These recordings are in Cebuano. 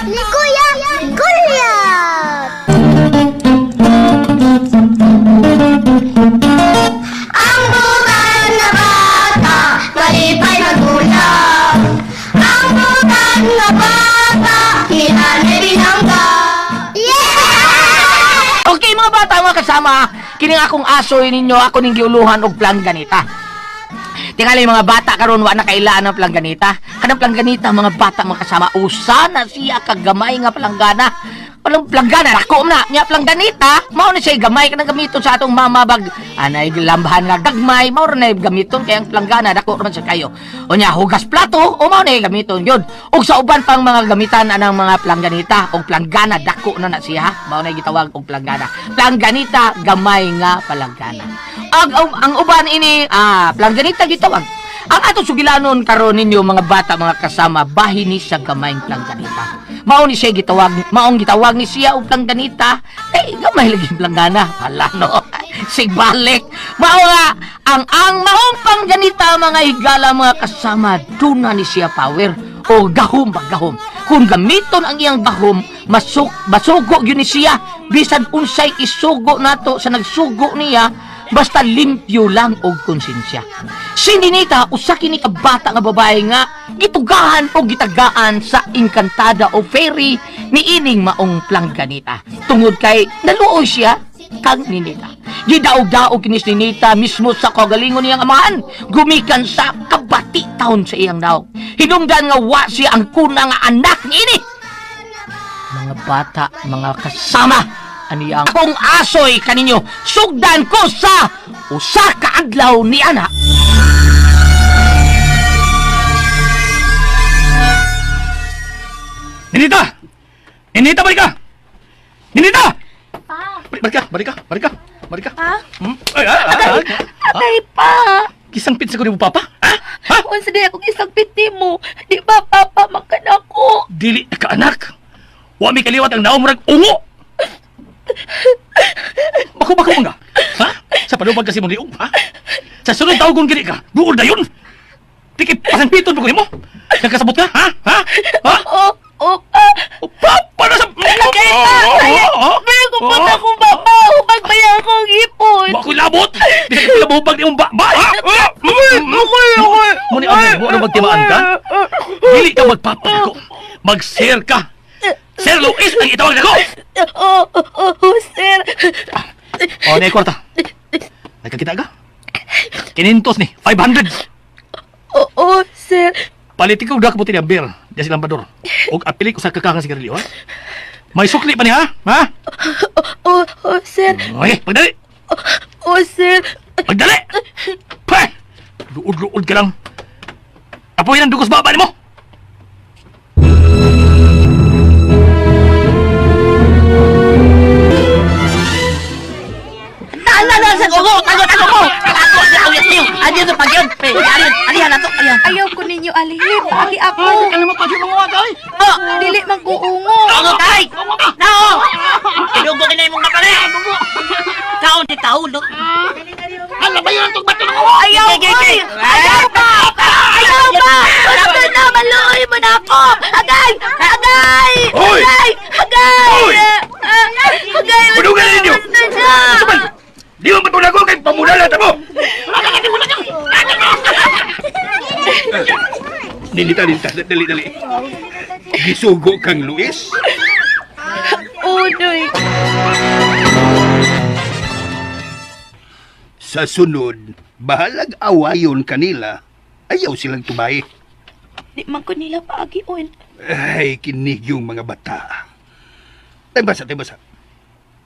ni Kuya Goliath. Ang butan na bata, malipay magulang. Ang butan na bata, kinanay binangga. Yeah! Okay mga bata, mga kasama, kining akong asoy ninyo, ako ning giuluhan og plangganita. Tingali mga bata karon wa na kailaan ang plangganita. Kanang plangganita mga bata mga kasama, usa na siya kagamay nga palanggana. Walang planggana, dako na. Nya plangganita, mao na siya gamay kanang gamiton sa atong mama bag anay lambahan nga gagmay, mao ra na gamiton kay ang planggana dako ra man siya kayo. Unya hugas plato, o mao na gamiton yun. Ug sa uban pang mga gamitan anang mga plangganita og planggana dako na na siya, mao na gitawag og planggana. Plangganita gamay nga palanggana. Ang uban ini plangganita gitawag. Ang atong sugilanon karon ninyo mga bata mga kasama bahin ni sa gamayng plangganita. Mao ni siya gitawag, maong gitawag ni siya og plangganita. Eh gamay lagi planggana. Hala no. Sigbalik. Mao nga ang maong pangganita mga higala mga kasama duna ni siya power o gahom ba gahom. Kung gamiton ang iyang gahom, masuk masugo gyud ni siya bisan unsay isugo nato sa nagsugo niya basta limpyo lang og konsensya. Si Ninita, usa kini ka bata nga babae nga gitugahan o gitagaan sa engkantada o fairy ni ining maong plangganita. Tungod kay naluoy siya kang Ninita. Gidaog-daog kini si Ninita mismo sa kagalingon niyang amahan, gumikan sa kabati taon sa iyang naog. Hinungdan nga wa siya ang kuna nga anak niini. Mga bata, mga kasama, ani ang akong asoy kaninyo, sugdan ko sa usa ka adlaw ni ana. Ninita! Ninita, balik ka! Ninita! Pa! Balik ka, balik ka, balik ka, balik ka. Ha? Hmm? Ay, ay, ay, ay. Atay pa! Gisangpit sa ko ni mo, Papa? Ha? Ha? Unsa di ako gisangpit nimo? Di ba papa man ka nako? Dili na ka, anak. Wa mi kaliwat ang naong murag ungo. Bako-bako man ka. Ha? Sa palubag kasi mong liog, ha? Sa sunod tawgon gini ka, duol na yun. Pikit, pasangpiton pa ko nimo. Nagkasabot ka, ha? Ha? Ha? Oh, oh, pa. O, Papa na sa... Agay pa! Kaya, pero kung punta akong baba, hubag ba yan akong ipon? Wa ko'y labot! Di ka pala mahubag ni mong ba... Ba! Ha? Okay, okay. Muni ang mo ano magtimaan ka? Dili ka magpapanako. Mag-share ka. Sir Luis ang itawag nako. Oh, oh, oh, sir. O, na kwarta. Nagkakita ka? Kinintos ni, 500. Oh, oh, sir. Palitin ko dak buti ang beer. Diya silang bador. Og apili ko sa kakang sigarilyo, ha? May sukli pa niya, ha? Ha? Oh, oh, sir. Okay, pagdali! Oh, sir. Pagdali! Pah! Luod-luod ka lang. Apoy ng dugos baba nimo! Tago, tago, tago ko! Tago, tago, tago! Adiyo to pagyon. Ariyan, ariyan na to, ariyan. Ayaw ko ninyo alihim. Agi ako. Alam mo pa siya mga wagay. Oh, Dili man ko ungo. Tago tay! Nao! Tinugo kinay mong kapare. Taon ni taulo. Ano ba yun itong bato ng uwo? Ayaw, oy! Ayaw ba! Ayaw ba! Basta na, maluoy mo na ako! Agay! Agay! Hoy! Agay! Agay! Hoy! Ah, Agay! Tulungan ninyo! Basta na! Suman! Di mo matulog ko kay pamulala ta mo! Ninita, ninita, dali, dali. Gisugo kang Luis? Unoy! Sa sunod, bahalag awayon kanila. Ayaw silang tumae. Di man ko nila paagion. Ay, kinig yung mga bata. Taybasa, taybasa.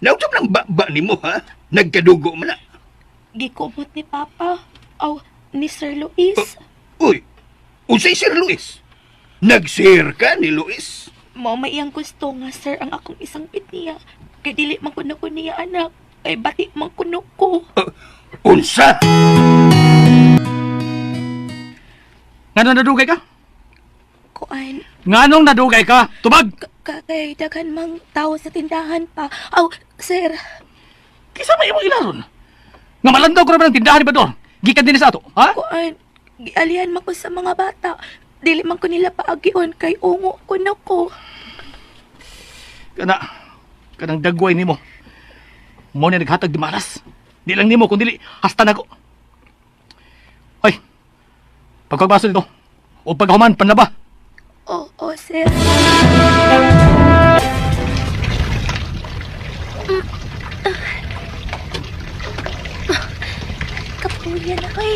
Nausap ng ba ni mo, ha? Nagkadugo man na. Gikumot ni Papa. Aw, ni Sir Luis. Uy, unsay Sir Luis? Nag-share ka ni Luis? Mao may iyang gusto nga, sir, ang akong isang pit niya. Kay dili man kuno ko niya, anak. Kay bati man kuno ko. Unsa? Nganong nadugay ka? Kuan, Nganong nadugay ka? Tubag! kay daghan mang tao sa tindahan pa. Aw, sir. Kisa may imong ilaron. Nga malandaw ko naman ang tindahan ni Bador. Gikan din sa ato, ha? Kuan, gialihan man ko sa mga bata. Dili man ko nila paagion kay ungo ko na ko. Kana, kanang dagway nimo. Mo na naghatag di malas. Di lang nimo kundi hasta nako. Hoy. Pagkagbaso nito. O paghuman panlaba. Oo, sir. Kapuya na, oy.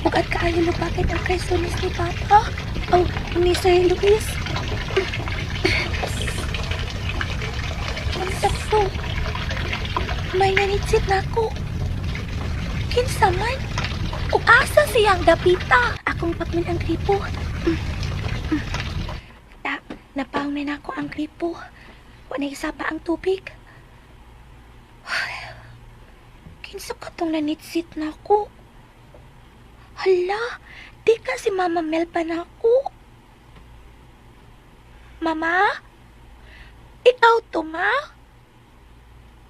Bugat kaayo lupakin ang kaisonis ni Papa. Oh, ni Sir Luis. Ang sakto. May nanitsit na ako. Kinsa man? O asa siyang dapita? Akong pakmin ang gripo. Ta, napaong na nako ang gripo. Wa na isa pa ang tubig. Kinsa ka tong nanitsit na ako? Hala, di ka si Mama Mel pa na ako. Mama? Ikaw to, ma?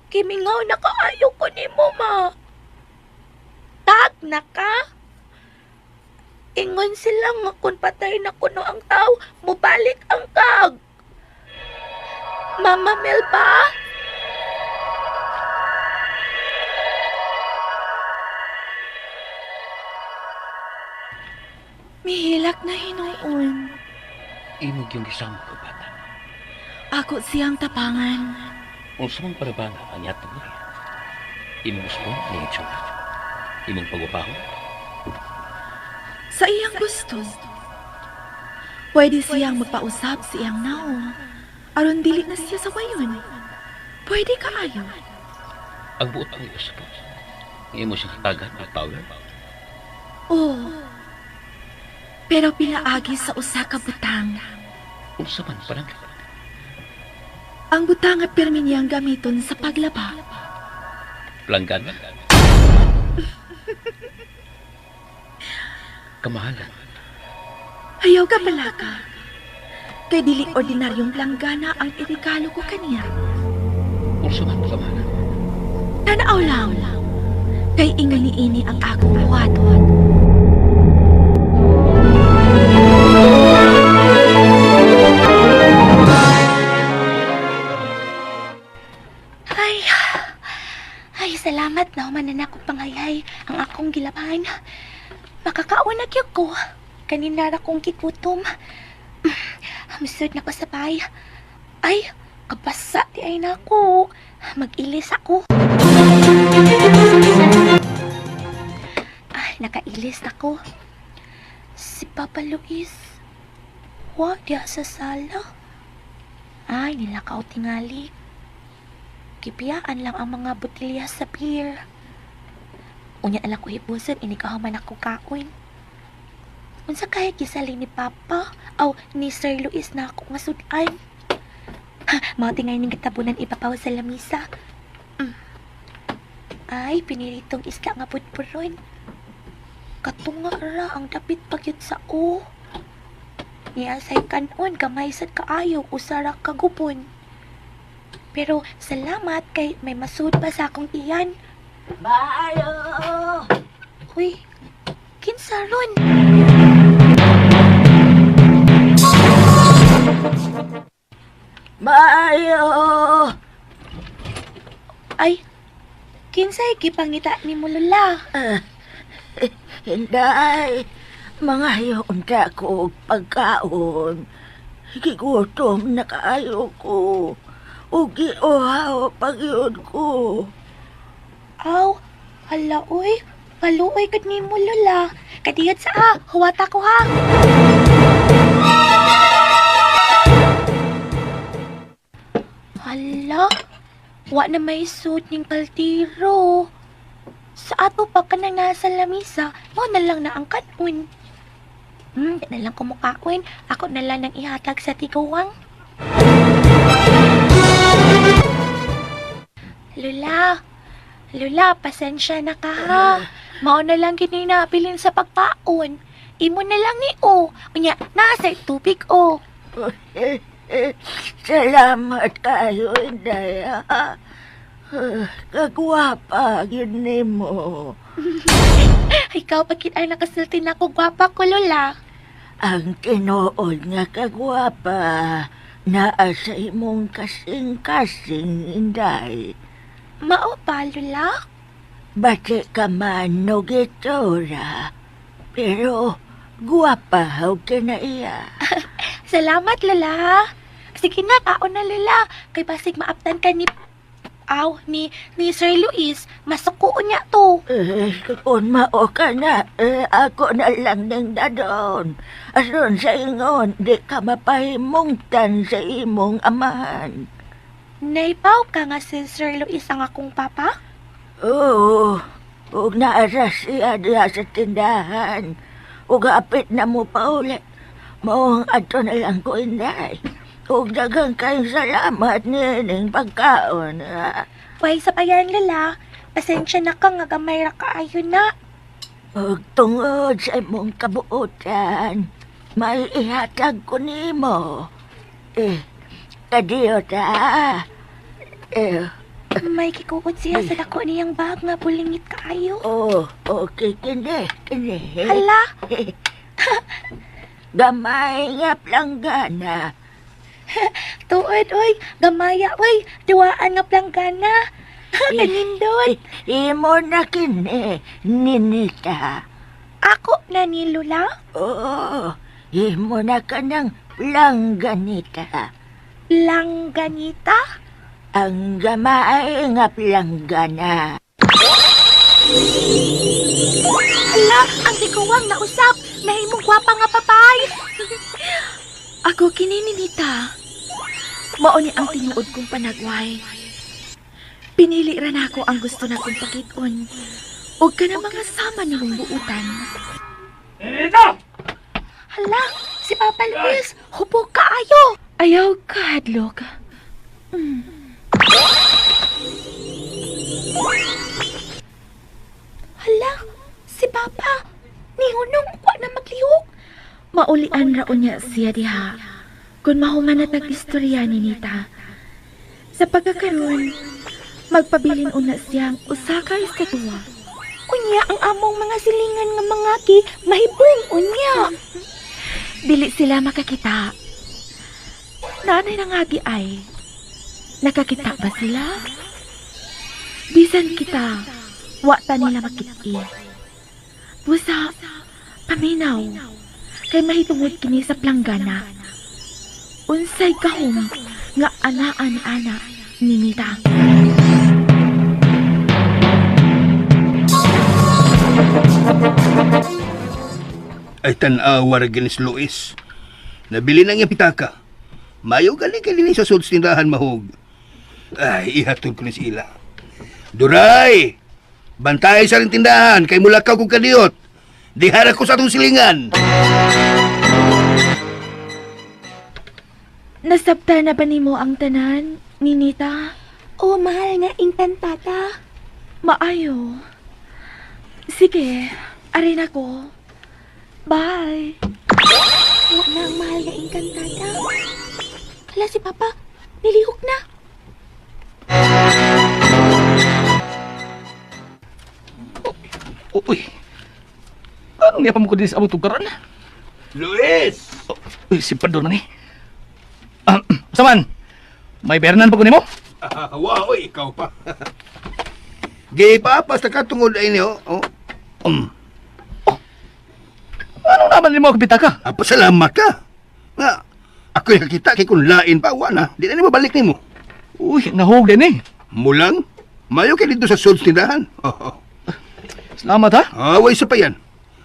Kimingaw na kaayo ko ni mo, ma. Tag na ka? Ingon sila nga kung patay na kuno ang tao, mubalik ang kag. Mama Mel ba? Mihilak na hinuon. Imog yung gisamo ko bata. Ako siyang tapangan. Unsa man parabanga ang yatag mo. Imong usbon ni itsura. Imong pagupahon. Sa iyang gusto. Pwede siyang magpausap sa iyang naong. Aron dili na siya sa wayon. Pwede kaayo. Ang buot ang iusapot. Imo siyang hatagan og power. Oo. Pero pinaagi sa usa ka butang. Unsa man parang Ang butang nga pirmi niyang gamiton sa paglaba. Planggan. Kamahalan. Ayaw ka palaka. Kay dili ordinaryong planggana ang irigalo ko kaniya. Unsa man kamahalan. Tanaw lang. Kay ingon niini ang akong buhaton. Ay, ay, salamat na human na akong pangayay ang akong gilaban. Makakaon na gyud ko. Kanina ra kong gigutom. Hamsod na ko sa bay. Ay, kabasa di ay nako. Mag-ilis ako. Ay, nakailis ako. Si Papa Luis. Wa diya sa sala. Ay, nilakaw tingali. Gibiyaan lang ang mga botelya sa beer. Unya na lang ko hibuson, inikahuman ako kaon. Unsa kaya gisali ni Papa? Aw, ni Sir Luis na ako nga sudan. Ha, mao tingay ning katabunan ipapaw sa lamisa. Mm. Ay, piniritong isda nga pudpuron. Katunga ra ang dapit pagyud sa o. Niya say kanon gamay sad kaayo usara kagubon. Pero salamat kay may masud pa sa akong iyan. Maayo! Uy, kinsa ron? Maayo! Ay, kinsay gipangita ni mo Lola? Hinday, mga yunta ko og pagkaon. Gigutom na kaayo ko. Ug giuhaw pagyud ko. Aw, hala uy. Paluoy gud ni mo Lola. Kadiyot sa ah, huwata ko ha. Hala, wa na may suit ning kaldero. Sa ato pa ka na nasa lamisa, mo na lang na ang kanon. Di na lang kumukaon. Ako na lang ang ihatag sa tiguang. Lola, Lola, pasensya na ka ha. Mao na lang gini nabilin sa pagpaon. Imo na lang ni o. Unya, nasa tubig o. Salamat kayo, Inday. ah. Kagwapa gyud nimo. Ikaw, pagkit ay nakasulti na ko, gwapa ko, Lola. Ang tinuod nga kagwapa. Naa sa imong kasing-kasing, Inday. Mao ba, Lola? Bati ka man no gitura, pero guwapa haw ka na iya. Salamat, Lola. Sige na, kaon na, Lola. Kay basig maaptan ka ni... Aw, ni Sir Luis. Masuko niya to. Eh, kung mao ka na, eh, ako na lang ning dadon. Aron sa ingon, di ka mapahimungtan sa imong amahan. Naipaw ka nga si Sir Luis ang akong papa? Oo, ug naara siya diha sa tindahan. Ug hapit na mo pauli. Mao ang adto na lang ko, Inday. Ug daghang kayong salamat nining pagkaon. Ha? Way sa payan, Lola. Pasensya na ka nga gamay ra kaayo na. Ug tungod sa imong kabuotan, may ihatag ko nimo. Eh, kadiyo ta. Eh, May kikuod siya sa dako niyang bag nga bulingit kaayo. oh, okay, kini, kini. Hala, Gamay nga planggana. tuod oy, gamaya oy, duwaan nga planggana. Kanindot. Imo na kini, Ninita. Ako na ni Lola. Oo, imo na ka ng plangganita. Langganita? Ang gamay nga planggana. Hala, ang tiguang nausap. Nahimong gwapa nga papay. Ako kini Ninita. Mao ni ang tinuod kong panagway. Pinili ra nako ang gusto nakong pakit-on. Ug kana mga sama nimong buutan. Ninita! Hala, si Papa Luis, hubog kaayo. Ayaw ka, hadlok. Hala, si Papa, nihunong wa na maglihok. Maulian ra unya siya diha. Kung mahuman na tag istorya ni Nita. Sa pagkakaroon, magpabilin una siyang usa ka estatwa. Unya ang among mga silingan nga mangaki, mahibong unya. Dili sila makakita. Nanay nangagi ay. Nakakita ba sila? Bisan kita, wa ta nila makit-i. Busa, paminaw, kay mahitungod kini sa planggana. Unsay kahom nga anaan-ana ni Nita. Ay tanawa ra ginis Luis. Nabili na nga pitaka. Mayo gali gali sa sud tindahan mahog. Ay, ihatod ko ni sila. Duray! Bantay sa rin tindahan kay mulakaw kong kadiyot. Dihara ko sa atong silingan. Nasabta na ba nimo ang tanan, Ninita? Oh, mahal nga ingkantata. Maayo. Sige, arin ako. Bye. Wa na ang mahal nga ingkantata. Hala si Papa, nilihok na. Uy! Anong niya pa mo ko din sa among tugaran? Luis! Uy, si Pador man eh. Ah, saman, may bernan pa ko nimo? Ah, wow, oy, ikaw pa. Gipapas na ka tungod ay niyo. Oh. Ano naman nimo ang pitaka? Ah, pasalamat ka. Nga, ako yung nakita kay kung lain pa, wa na. Di na nimo balik nimo. Uy, nahog din eh. Mulang, mayo kay dito sa sud tindahan. Oh, oh. Salamat ha. Ah, way isa pa yan.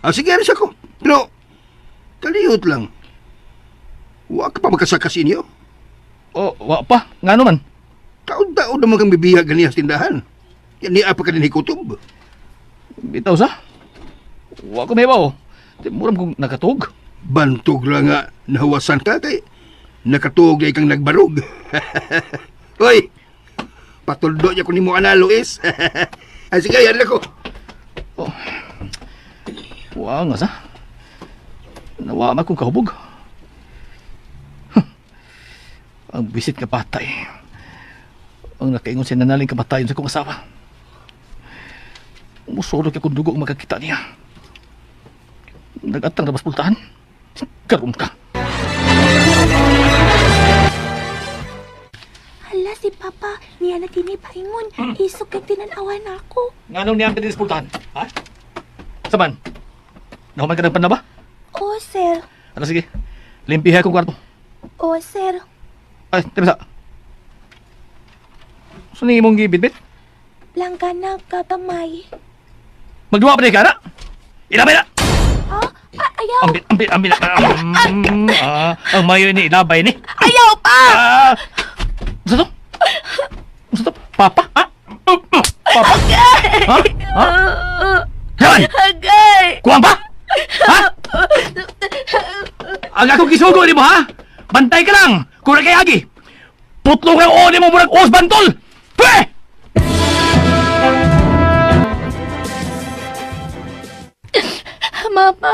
Ah, sige, alis ako. Pero, kalihot lang. Wa ka pa magkasaka sa inyo. Oh, wa pa. Ngano man? Taon-taon naman kang bibihag ganiya sa tindahan. Yan niya pa ka din hikutob. Bitaw sa. Wa ko mahibaw. Di muram kong nakatug. Bantog lang nga, nahuwasan ka kay nakatuog na ikang nagbarog. Hoy, patuldo niya ko ni mo ana, Luis. Ay, sige, yan ako. Wa nga sa. Nawa man kong kahubog. Huh. Ang bisit nga batay. Ang nakaingon siya nanaling kamatayon sa kong asawa. Musulog akong dugo ang makakita niya. Nagatang na pultahan. Karoon ka. Papa, niya na dinhi paingon. Isog kay tinanawan ako. Nganong niyang kadisputahan? Ha? Saman? Nahuman ka ng panlaba? Oo, sir. Ano sige? Limpiha akong kwarto. Oo, sir. Ay, tama sa. So ni imong gibitbit? Planggana kagamay. Magduwa pa ka na? Ilabay na! Ah, ah, ayaw. Ang ang ang ang ang mayo ni ilabay ni. Ayaw pa! Ah! Sa to? Sa to? Papa? Ah? Papa? Ha? Ha? Yan! Agay! Kuwang ba? Ha? Ang akong gisugo ni mo ha? Bantay ka lang! Kung kay agi! Putlo kang o ni mo murag os bantol! Pwe! Mama,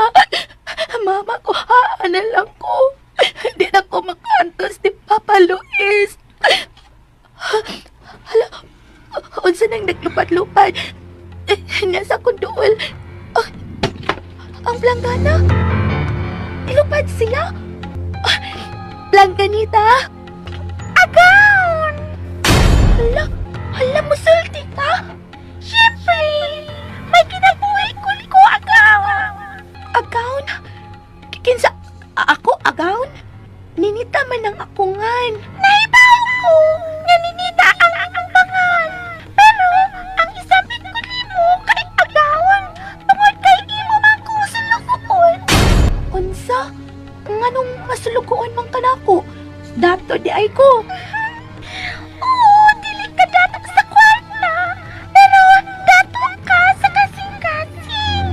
mama ko, na lang ko. Hindi na ko makaantos ni Papa Luis. Hala, unsa nang naglupad-lupad? Nasa kong duol. Ah, ang planggana. Nilupad sila. Ah, Plangganita. Agaw! Hala, hala, musulti ka? Siyempre, may kinabuhi ko ko agaw. Agaw? Kinsa, ako agaw? Ninita man ang akungan. Naibaw ko nga ninita ang akong pangan. Pero ang isapit ko nimo kay agawon tungod kay imo man kong sulugoon. Unsa? Nganong masulugoon man kanako? Dato di ay ko. Oo, dili ka dato sa kwarta. Pero dato ka sa kasing-kasing.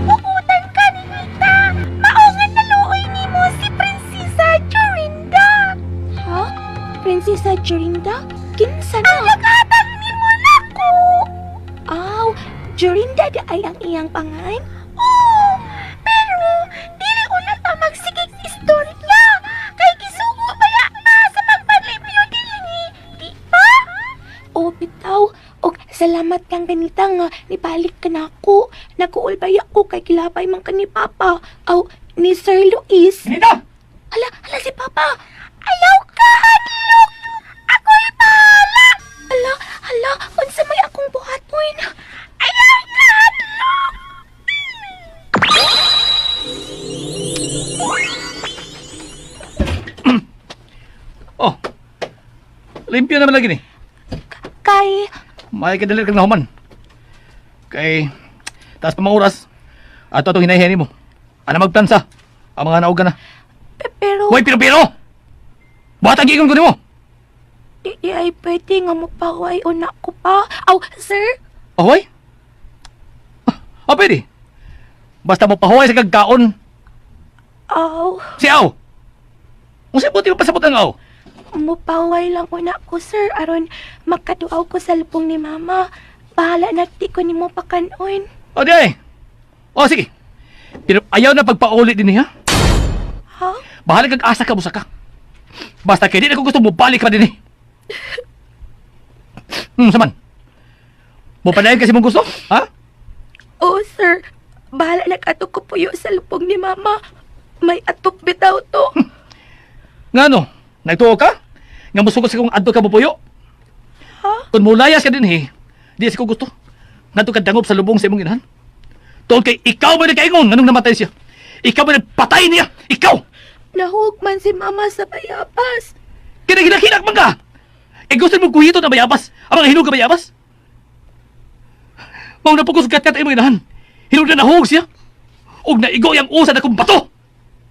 Buutan ka ni Nita. Maungan na luoy nimo si Prinsesa Jorinda. Ha? Prinsesa Jorinda? Kinsa na? Ang naghatag nimo nako. Aw, Jorinda di ay ang iyang pangan? Oo, pero dili una ta magsigig istorya. Kay gisugo baya na sa magpanlibyo dinhi, di ba? O bitaw, og salamat kang ganita nga nibalik ka na ako. Naguulbay ako kay kilabay man ka ni Papa. Aw, ni Sir Luis. Nita! Ala, ala si Papa. Ayaw ka, hadlok. Ako'y bahala. Ala, ala, unsa may akong buhaton? Ayaw ka, hadlok. Oh. Limpyo naman lagi ni. Kay, May kadali kang nahuman. Kay taas pa mga oras. Ato atong hinahihan mo. Ana magplansa. Ang mga naog ka na. pero, Hoy, pero-pero! Buhat ang giingon ko nimo. di ay pwede nga mapaway o na ko pa. Aw, sir, Ahoy? Ah, pwede. Basta mo pahuway sa kagkaon. aw, Si Aw. Kung sa buti mo pasabot ang Aw. mupaway lang una ko, sir, aron makaduaw ko sa lubong ni Mama. Bahala na di ko nimo pakanon. O di ay. O sige. Pero ayaw na pagpauli din niya. Ha? Bahala kag asa ka busa ka. Basta kay di na ko gusto mo balik ka din eh. Saman. Mo padayon kasi mong gusto? Ha? Oo, sir. Bahala na kato ko puyo sa lubong ni Mama. May atop bitaw to. Ngano? Nagtuo ka? Nga musugot sa kong adto ka mupuyo? Ha? Kung mulayas ka din eh, di sa ko gusto. Ngadto ka dangop sa lubong sa imong inahan. Tuod kay ikaw ba nagkaingon nganong namatay siya? Ikaw ba nagpatay niya? Ikaw! Nahug man si Mama sa bayabas. Kinahinak-hinak man ka! Eh gusto mo kuhito na bayabas? Ang mga hinog ka bayabas? Mao na pugos gat-gat imong inahan. Hinog na nahug siya. Ug naigo yang usa na kong bato.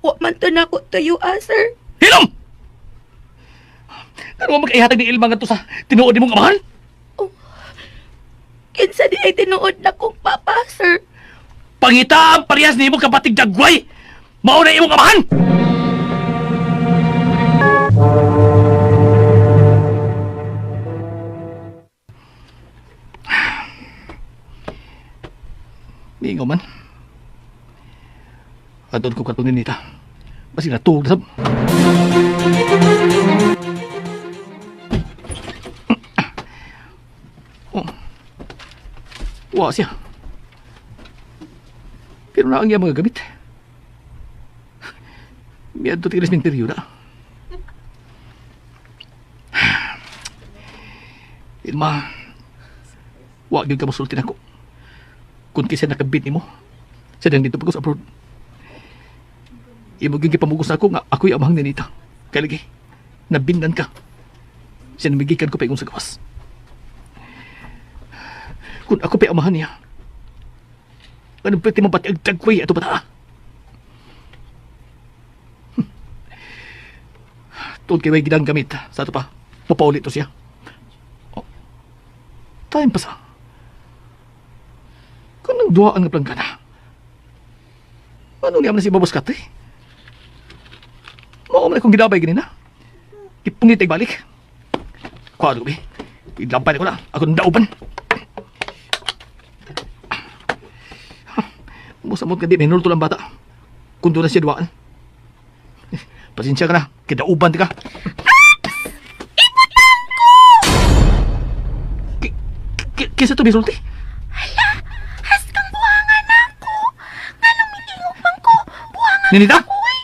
Wa man to nako tuyo, ah, sir. Hilom! Kano magkaihatag ni Ilma ngadto sa tinuod nimong amahan? Oh. Kinsa di ay tinuod na kong papa, sir. Pangita ang parehas nimo kapatig dagway. Mao na imong amahan. Mingaw man. Adon ko katunin nita. Basi natuog na sab. Oh. Wa siya. Pero na ang iya mga gamit. Miadto tigres minteryo na. Irma, wa gyud ka mosulti nako. Kung kinsa nakabit nimo, sa dang dito pagos abroad. Imo gyud gipamugos nako nga ako'y amahang ninita. Kay lagi, nabindan ka. Sinamigikan ko pa sa gawas. Kung ako pa'y amahan niya, anong pwede mo pati agtagway ato bata? Tuod kay way gidang gamit sa ato pa. Mapaulit to siya. Oh, time pa sa. Kanang duhaan nga planggana. Ano niya man si Babos Kate? Mao man akong gidabay ganina. Ipungit ay balik. Kuha ko, be. Ilampay na ko na. Ako nang dauban. Musamot ka di, may nulto lang bata. Kung doon na siya duwaan. Pasensya ka na, kidauban ka. Ibutang ko! Kisa to, bisulti? Hala, haskang buhangan ako. Nganong mitingog man ko, buhangan Ninita? ko, uy.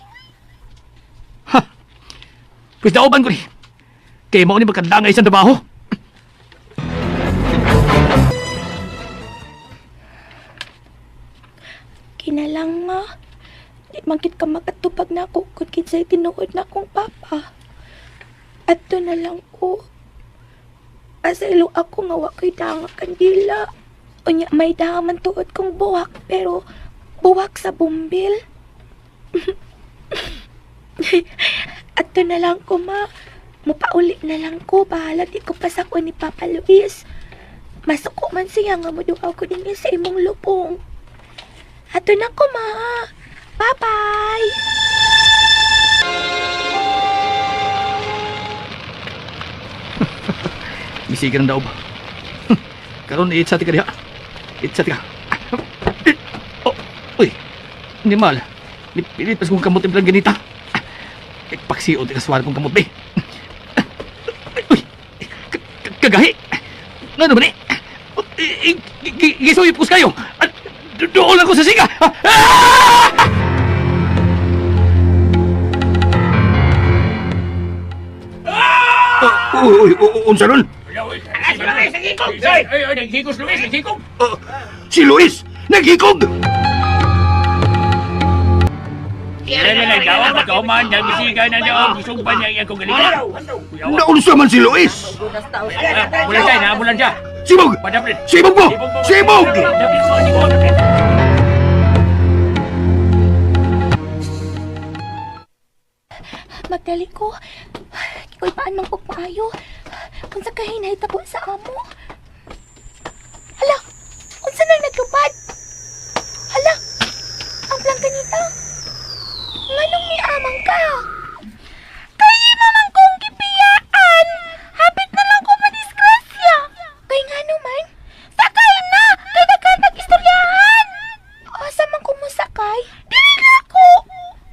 Ha! Pwes dauban ko ni. Kaya mao ni magkandangay isang trabaho. Kinalang nga, di man gid ka makatupag na ako kung kinsay tinuod na akong papa. Adto na lang ko. Pasaylo ako nga wa ko'y danga kandila. Unya may danga man tuod kong buwak pero buwak sa bumbil. Adto na lang ko ma. Mupauli na lang ko. Bahala di ko pasako ni Papa Luis. Masuko man siya nga moduaw ko dinhi sa imong lupong. Ato na ko, ma. Bye-bye! Misigan ang daob. Karon itsa ti ka diha. Itsa ti ka. Oh, uy. Hindi mal. Nipilit pas kong kamot yung ganita. Ipaksiod ti kaswara kong kamot, be. Uy. Kagahi. Ngano ba ni? Gisuyop ko kayo. Doon ako sa siga. Ah! Uy, uy, unsa nun? Si Luis! Naghikog! Naunsa man si Luis! Sibog! Sibog mo! Sibog! Magdali ko. Iko'y paan mang pagpaayo. Kung sa kahinay tabo sa amo. Hala! Unsa nang naglupad? Hala! Ang plangganita! Nganong niamang ka? Kay man kong gipiyaan! Hapit na lang ko madisgrasya! Kay ngano man? Sakay na! Kay daghan nag-istoryahan! Asa man ko mosakay? Dili na ako!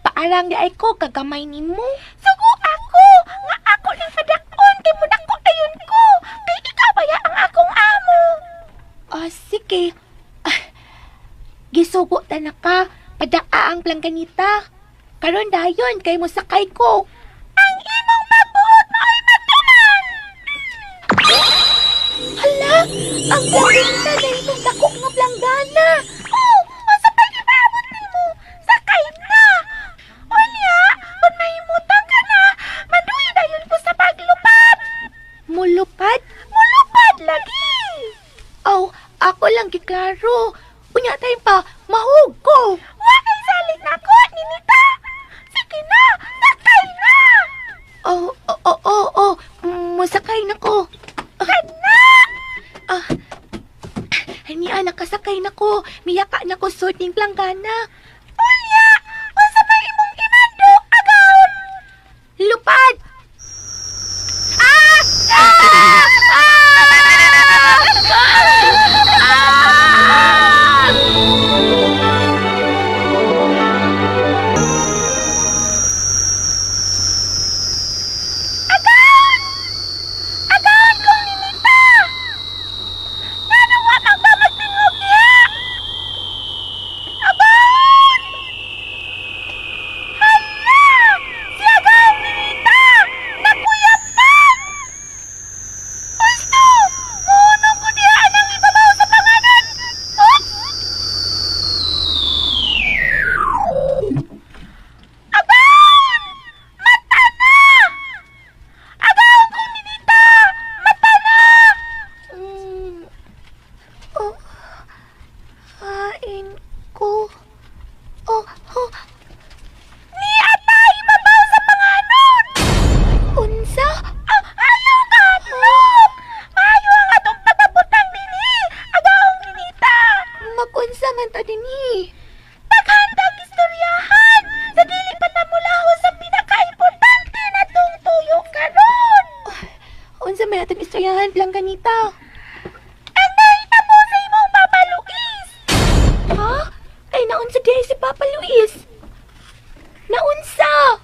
Paarang di ay ko kagamay nimo. Sugo ako! Nga ako lang padakon kay mudako dayon ko. Kay ikaw baya ang akong amo. Ah, sige. Ah, gisugo ta na ka. Padaa ang plangganita. Karon dayon kay mosakay ko. Ang imong mabuot maoy matuman. Hala, ang plangganita dahil mong dako nga planggana. Oh, unsa pa gipaabot nimo? Sakay na. Unya, kung mahimutang ka na, maduy dayon ko sa paglupad. Mulupad? Mulupad lagi. Oh, ako lang giklaro. Unya tayo pa, mahug ko. Wa kay salig nako, ninita. Sige na, sakay na. Oh, oh, oh, oh, oh. Musakay na ko. Kana! Ah, Haniya, nakasakay na ko. Miyaka na ko sud ning planggana. Unya, unsa may imong gimando, agawon? Lupad! Ah! Ah! Ah! Ah! Agawon! Agawon kong ninita! Ngano wa man ka magtingog niya? Agawon! Plangganita? Ang nahitabo sa imong Papa Luis! Ha? Ay, naunsa diay si Papa Luis? Naunsa!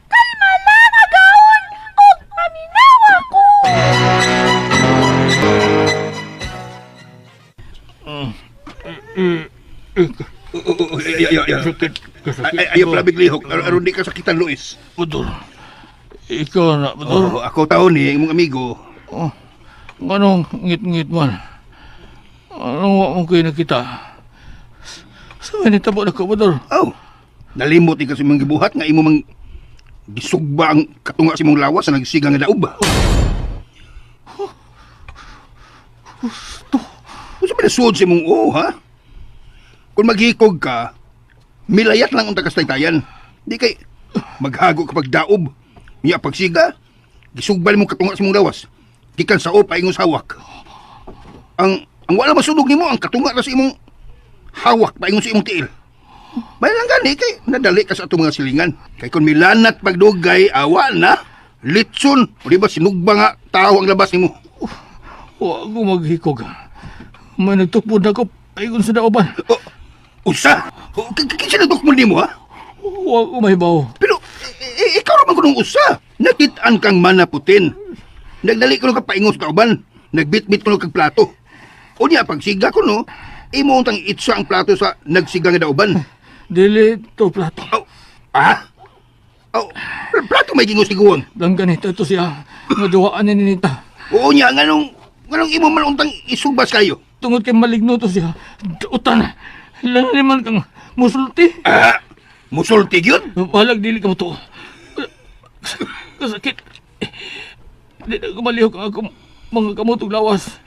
Kalma lang, agawon! Og paminawa ko! Ay, ay, ay, ay. Ay, ay, ayaw pala biglihok. Aron di ka sakitan, Luis. Budor. Ikaw na, Budor. Oh, ako taon ni, imong amigo. Oh, nganong ngit-ngit man? Anong wa mo kayo nakita? Sa may nitabo na ko, Budor. Oh, nalimot ikaw sa imong gibuhat nga imo mang gisugba ang katunga sa imong lawas sa nagsiga nga daob. Husto. Unsa ba nasuod sa imong oo, ha? Kung maghikog ka, milayat lang unta kastaytayan. Di kay maghago ka pagdaob. Nya pagsiga, gisugba nimo katunga sa imong lawas. Gikan sa o paingon sa hawak. Ang wala masunog nimo ang katunga ra sa imong hawak paingon sa imong tiil. May lang gani kay nadali ka sa atong mga silingan. Kay kung milanat pagdugay, awa na. Litson, o di ba sinugba nga tao ang labas nimo? Wa ko maghikog. May nagtukpod na ko paingon sa daoban. O, usa. O, kinsa nagtukmod nimo ha? Wa ko mahibaw. Pero ikaw raman kunong usa. Nakitaan kang manaputin. Nagdali ko ka paingon sa kauban. Nagbitbit ko kag plato. O niya, pagsiga ko no, imo untang itsa ang plato sa nagsiga nga dauban. Dili to plato. Oh, ah? Oh, plato may gingos tiguan. Lang ganito to siya. Nga duwaan ni Ninita. Oo niya, nganong imo man untang isubas kayo. Tungod kay maligno to siya. Utan. Lang man kang musulti. Ah, musulti gyud. Balag dili ka mo to. Kasakit. Di na kumalihok ang akong mga kamot ug lawas.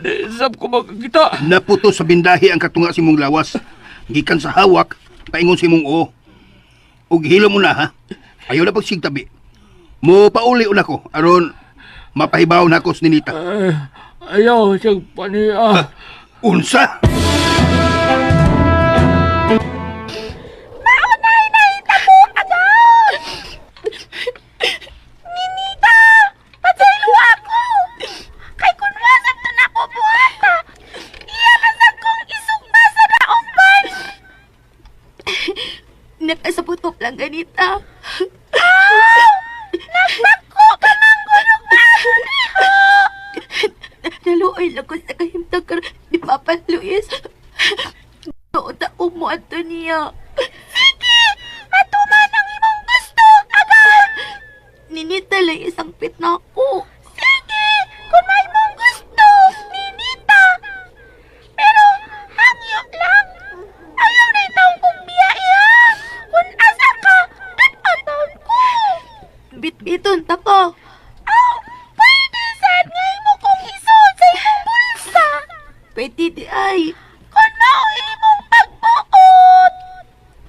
Di sab ko makakita. Naputo sa bindahi ang katunga sa imong lawas. Gikan sa hawak, paingon sa imong oo. Ug hilo mo na ha. Ayaw na pagsigtabi. Mo pauli una ko aron mapahibaw na ako sa ninita. Eh, ayaw siyang paniya. Unsa? Maunay nahitabo, agawon! Ninita! Pasaylo ako! Kay kun wasap to na ko buhata, iya man kong isugba sa daoban! Nakasabot ko lang ganita. Aw! Nagpako ka ng gulong aso niho! Naluoy lang ko sa kahimtang ni Papa Luis. Noon ako mo ato niya. Sige! Matuman ang imong gusto! Agad! Ninita lang isang pit na ako. Sige! Kung may mong gusto, Ninita! Pero, hangyo lang! Ayaw na itawng kong biyaya! Kung asa ka, dun ko! Bitbiton ta ko. Aw! Pwede sad nga imo kong isuod sa imong bulsa! Pwede di ay. Kung mao imong pagbuot!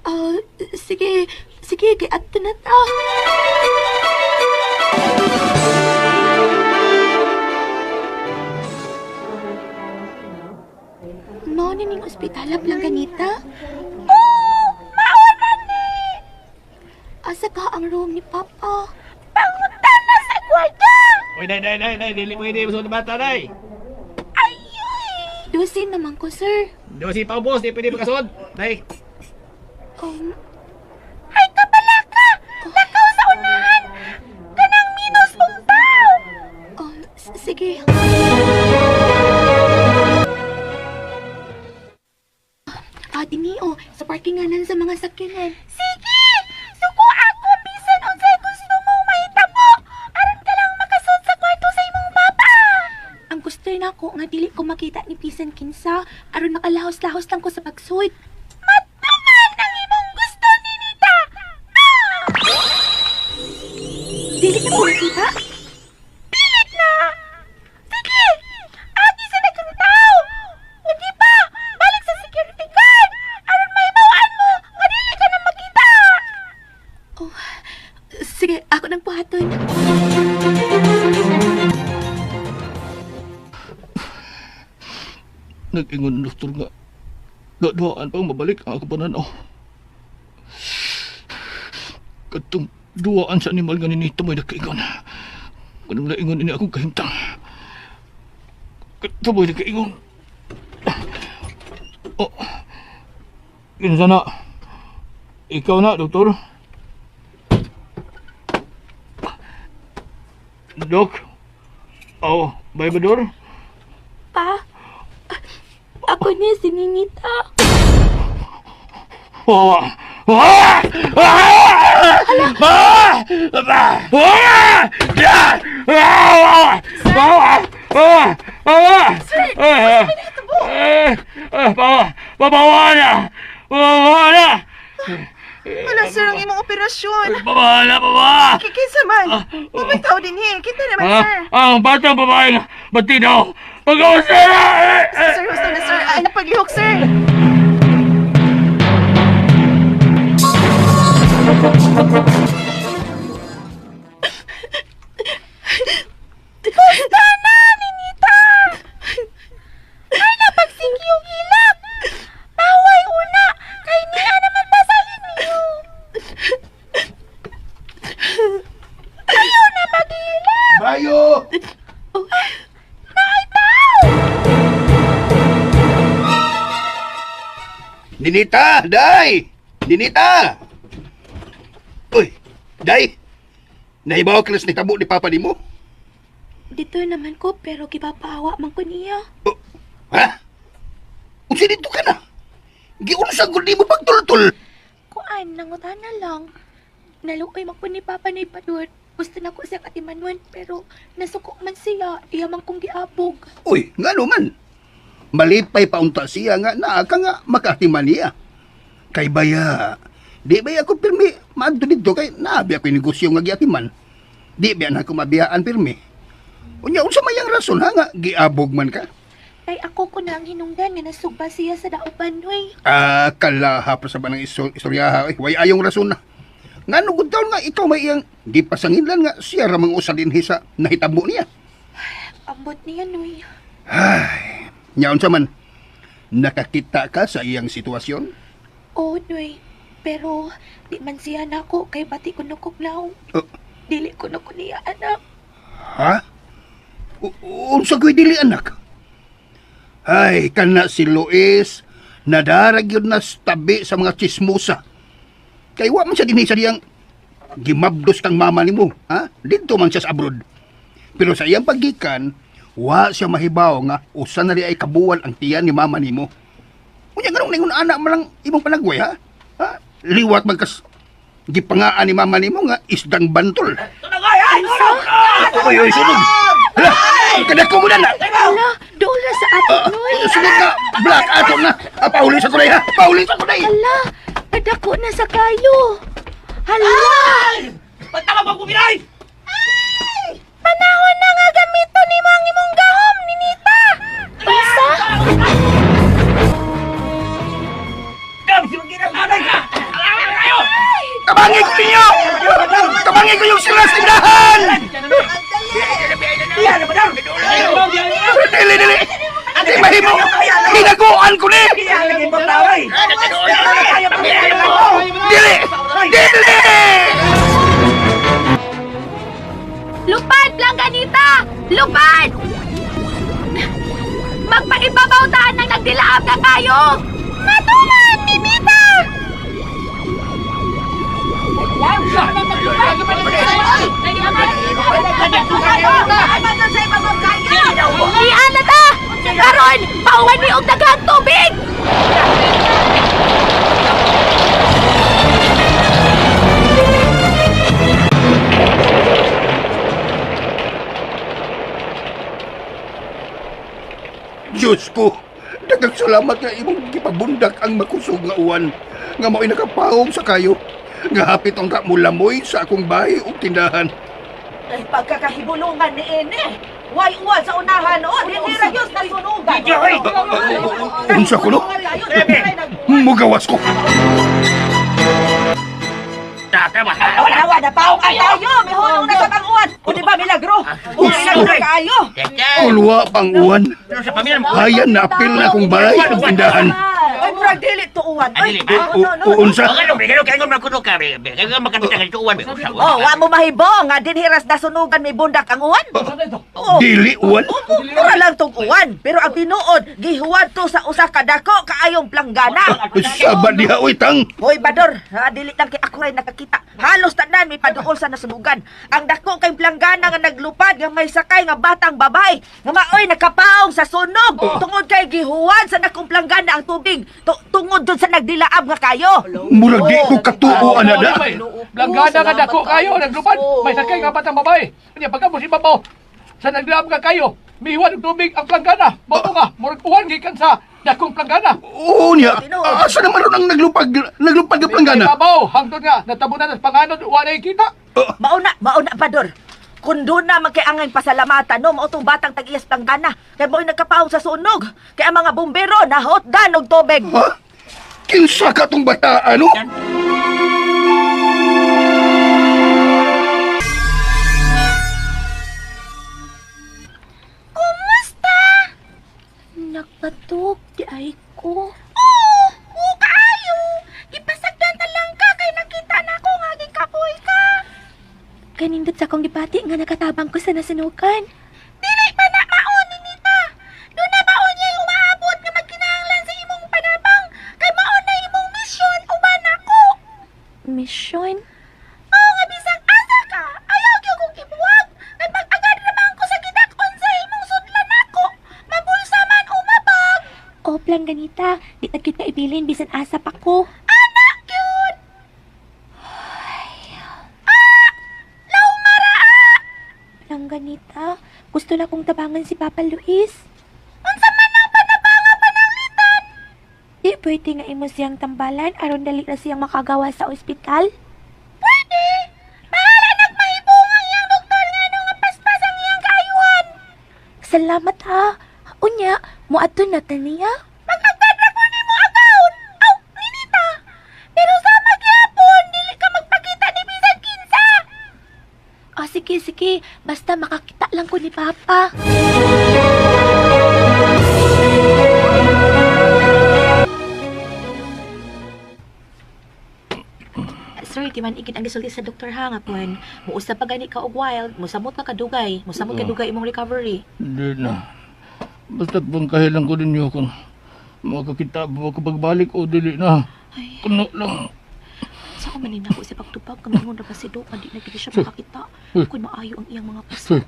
Ah, sige. Sige, kay ato na ta. Mao ni ning ospital lang ganita? Oo! Mao na ni! Asa ka ang room ni Papa? Pangutan na sa gwardiya! Oy, day, day, day, day. Dili pwede sa bata, day. Ayoy! Dosin naman ko, sir. Dosi pa, boss. Di pwede makasod. Day. Ay, kabala ka! Lakaw sa unahan! Kanang minus bumtaw! Oh, sige. Ah, dini oh, sa parkinganan sa mga sakyanan. Sige! Suko ako bisan unsay gusto mo mahitabo. Aron ka lang makasud sa kwarto sa imong papa. Ang gusto na ako nga dili ko makita ni bisan kinsa aron makalahos-lahos lang ko sa pagsud. Matuman ang imong gusto Ninita. Ah! Dili na ko makita? Pilit na! Sige! Agi sa daghang tao! O di ba, balik sa security guard! Aron mahibawaan mo nga dili ka na makita! Oh, sige, ako nang buhaton. Nag-ingon ang doktor nga. Gaduhaan pang mabalik ang ako pananaw. Katong duwaan sa animal nga ninito mo'y nagkaingon. Kanang naingon ini akong kahimtang. Kataboy na kaingon. Oh. Kinsa na? Ikaw na, doktor. Dok. Oh, Baybador. Pa, ako ni si Ninita. Wawa. Wawa! Wawa! Wawa! Wawa! Wawa! Wawa! Wawa! Wawa! Wawa na! Wawa na! Wala sir ang imong operasyon. Bawa na, bawa! Kinsa man. Mabay tao din eh. Kita naman sir. Ang batang babae nga, ba't daw? Pag-uusira! Sir, husto na sir. Ay, napaglihok sir. Basta na, Ninita! Ay, napagsigi yung ilak! Paway una! Kay niya naman basahin niyo! Ayaw na maghilak! Bayo! Naitaw! Ninita! Day! Ninita! Uy! Day! Nahibaw ka na sa nitabo ni Papa nimo? Dito naman ko, pero gipapaawa man ko niya. Oh, ha? Unsa dito ka na? Giunsa gud nimo pagtultol? Kuan, nangutana lang. Naluoy man ko ni Papa na ipador. Gusto na ko siya katimanuan, pero nasuko man siya. Iya man kong giabog. Uy, ngano man? Malipay pa unta siya nga naa ka nga makatiman niya. Kay baya, di ba ako pirmi maadto didto kay naabi ako negosyo nga giatiman. Di ba na ako mabiyaan pirmi. Unya unsa may ang rason ha nga giabog man ka? Kay ako ko na ang hinungdan nga nasugba siya sa dauban, hoy. Ah, kalaha pa sa banang istoryaha. Ay, way ayong rason na. Ngano gud taon nga ikaw may iyang gipasanginlan nga siya ra mang usa dinhi sa nahitabo niya. Ambot niya, noy. Ay, nya unsa man nakakita ka sa iyang sitwasyon? Oo, noy. Pero di man siya nako kay bati ko nukog law. Oh. Dili ko na ko niya, anak. Ha? Unsa ko'y dili anak? Ay, kana si Luis, nadarag yun na tabi sa mga chismosa. Kay wa man siya dinhi sa diyang gimabdos kang mama nimo, ha? Didto man siya sa abroad. Pero sa iyang paggikan, wa siya mahibaw nga usa na ri ay kabuwan ang tiyan ni mama nimo. Unya nganong ningon anak man lang imong panagway, ha? Ha? Liwat man kas gipangaan ni mama nimo nga isdang bantol. Uy, uy, sunog! Hala, kadako mo na na! Hala, doon na sa ato, noy. Sunod na! Black ato na! Ah, pauli sa kulay ha! Pauli sa kulay! Hala, kadako na sa kayo. Hala! Pagtama pa kuminay! Panahon na nga gamito ni ang imong gahom, Ninita! Unsa? Tabangi ko ninyo! Tabangi ko yung sila sa tindahan! Dili, dili! Di mahimo! Hinaguan ko ni! Dili! Dili! Lupad, Langganita! Lupad! Magpaibabaw taan ng nagdilaab na kayo! Matuman, Mimita! Ian na ta! Karon, pauwan ni og daghang tubig! Diyos ko! Daghang salamat nga imong gipabundak ang makusog nga uwan nga mao'y nakapahong sa kayo. Nga hapit ang mulamoy sa akong bahay ug tindahan. Ay, pagkakahibulungan ni Ene. Way uwan sa unahan, o. Hindi ra yun nasunugan. Unsa ko no? Mugawas ko. Wala, na paong ang tayo. May hulong na sa panguan. O di ba, milagro? O milagro kaayo. Ulwa pang uwan. Hayan na apil na akong bahay ug tindahan. Ay, murag dili tuuan. Ah, Ay, dili ba? no, no, no. Unsa? Ano, bigyan ko man kuno ka, bigyan makakita kay tuwan. Oh, wa mo mahibong nga dinhiras nasunugan may bundak ang uwan. Oo. Dili uwan? Mura lang tong uwan, pero ang tinuod gihuwad to sa usa ka dako kaayong planggana. Saba diha oy tang. Hoy Bador, ha, dili lang kay ako ray nakakita. Halos tanan may paduol sa nasunugan. Ang dako kay planggana nga naglupad nga may sakay nga batang babae nga maoy nakapaong sa sunog tungod kay gihuwad sa dakong planggana ang tubig tungod jud sa nagdilaab nga kayo. Murag di ko katuo ana da. Langgana nga dako kayo, naglupad. May sakay nga batang babae. Kanya pagka mo si babaw, sa naglaab nga kayo, mihiwan og tubig ang planggana. Mao nga, murag uwan gikan sa dakong planggana. Oo niya. Asa naman ron ang naglupad nga planggana? May babaw, hangtod nga, natabunan sa panganod, wa na kita. Mauna, mauna Bador. Kung doon na magkaiangay pasalamatan, no, mao tong batang tag-iyas planggana. Kay mo'y nagkapaong sa sunog. Kay ang mga bumbero nahotdan og tubig. Ha? Kinsa ka tong bata ano? Kumusta? Nagpatok di ay ko. Oo, oh, kaayo. Gipasagdan na lang ka kay nakita na ko nga gikapoy ka. Kanindot sa akong gipati nga nakatabang ko sa nasunukan. Dili pa na maon nita. Doon na baon niya umaabot nga magkinahanglan sa imong panabang kay maon na imong misyon uban ako. Mission? Oo nga bisag asa ka, ayaw gyud kong ibuwag. Kay pag-agad naman ko sa gidak-on sa imong sudlan nako. Mabulsa man o mabag. O plan ganita, di na kita ibilin bisan asa pa ko. Anak gyud. Ah! Laumara ah! Plan ganita, gusto na kong tabangan si Papa Luis. Unsa man ang panabanga pananglitan? Di pwede nga imo siyang tambalan aron dali na siyang makagawa sa ospital. Pwede! Bahala nagmahibong ang iyang doktor nga no nga paspas ang iyang kaayuhan. Salamat ha. Unya, muadto na ta niya. Mag-agad ra ko nimo agawon. Aw, ninita. Pero sa magyapon, dili ka magpakita ni bisan kinsa. Ah, sige, sige. Basta makakita lang ko ni Papa. Sir, di man igid ang gisulti sa doktor ha nga kun muusab pa gani ka og wild, musamot ka kadugay, musamot ka dugay imong recovery. Hindi na. Basta't bangkahilan ko ninyo kung makakita ba ako pagbalik o dili na. Ay, Kuno lang. sa man ni nako sa pagtubag kamingon ra ba si Dok, di na gid siya makakita kun maayo ang iyang mga puso. Sir,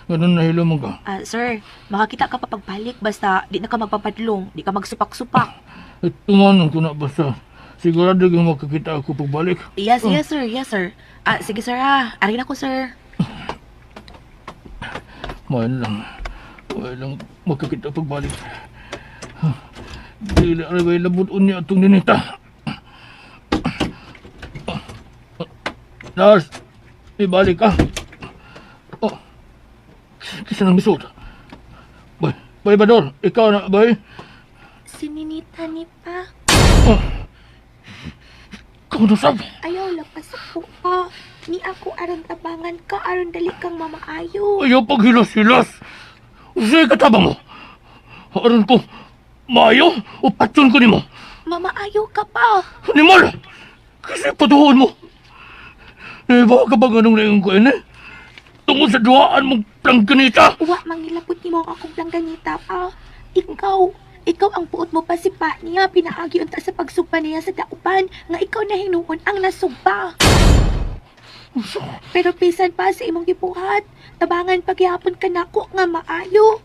ganun na hilo mo ka. Ah, sir, makakita ka pa pagbalik basta di na ka magpapadlong, di ka magsupak-supak. Tumanon ko na basta. Sigurado kang makakita ako pagbalik. Yes, yes sir, yes sir. Ah, sige sir ha. Ari na ko sir. Mahal lang. Mahal lang makakita pagbalik. Dili aray labot unya atong ninita. Lars, ibalik ka. Oh, kisa nang misod. Bay, bay Bador, ikaw na, bay. Si Ninita ni Pa. Oh. Ikaw na sab. Ayaw lapas ako pa. Ni ako aron tabangan ka aron dali kang mamaayo. Ayaw paghilas-hilas. Usay katabang mo. Aron ko, maayo o patyon ko nimo. Mamaayo ka pa. Animal! Kasi patuhon mo. Naiba ka ba ganong laing ko eh? Tungkol sa duwaan mong plangganita. Wa mangilapot nimo ang akong plangganita pa. Ikaw, ikaw ang puot mo pa si pa niya. Pinaagi unta sa pagsugpa niya sa daupan nga ikaw na hinuon ang nasugpa. Pero bisan pa sa imong gibuhat, tabangan pagyapon ka nako nga maayo.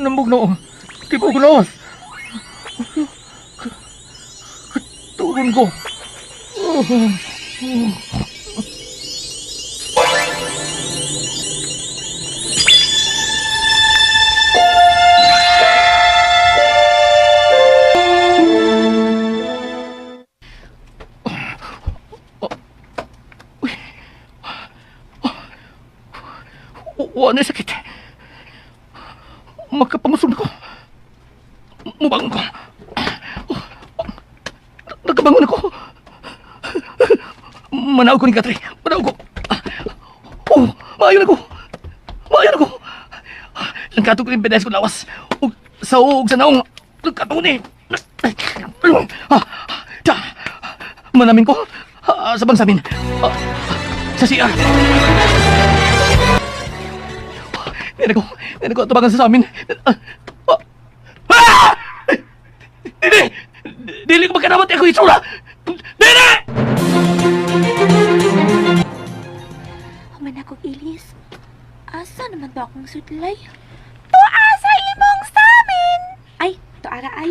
Nambog na ako. Di pa ako lawas. Tugon ko. Wa na sakit. Magkapangusun ako. Mubangon ko. Nagkabangon ako. Manaw ko ni Katri. Manaw ko. Oh, maayo na ko. Maayo na ko. Ikato ko yung bedes ko lawas. Ug sa ug sa naong. Kato ni. Ah, ta. Manamin ko. Ah, sa bangsamin. Ah, sa CR. Nina ko, nina ko, tubangan sa amin. Ah, ah, ah! Dili! Dili ko magkanamat ako itsura! Dili! Human akong ilis. Asa naman to akong sudlay? Tuwa sa imong samin. Ay, tuara ay.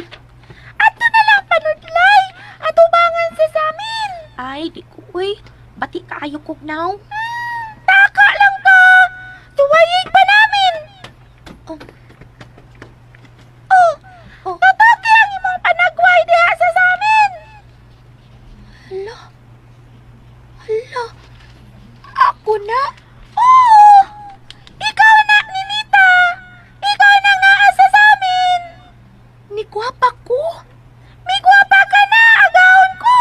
Ato na lang panudlay. Atubangan sa samin. Ay, di ko uy. Bati kaayo kog now. Taka lang ka. Tuwayig pa namin. Oh. Oh, Oh. Tataki ang imong panagway diha sa samin. Hala. Hala. Ako na? Oo! Ikaw na, Ninita! Ikaw na nga asa sa amin! Ni gwapa ko. May gwapa ka na, agawon ko!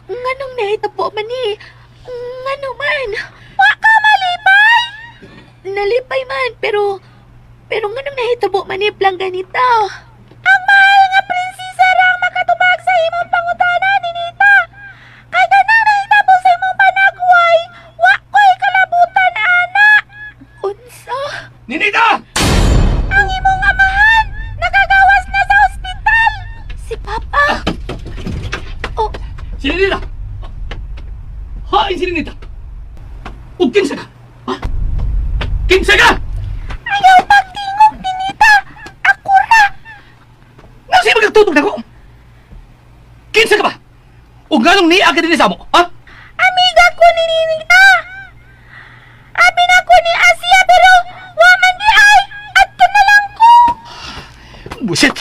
Nganong nahitabo man ni? Ngano man? Wa ka malipay! Nalipay man, pero... Pero nganong nahitabo man ni Plangganita? Ang mahal nga prinsesa ra ang makatubag sa imong pangutana, Ninita! Kay ganang nahitabo sa imong panagway, wa ko'y kalabutan, ana! Unsa? Ninita! Ang imong amahan, nakagawas na sa ospital! Si Papa? Oh, Si Ninita! Hain si Ninita! Ug kinsa ka? Ha? Kinsa ka? Ayaw pagtingog, Ninita! Ako ra! Nang siya magtutog na ko? Kinsa ka ba? Ug nganong niya ka din sa mo? Ha? Amiga ko ni Ninita! Abi na ko ni Asia pero wa man di ay! Adto na lang ko! Buset!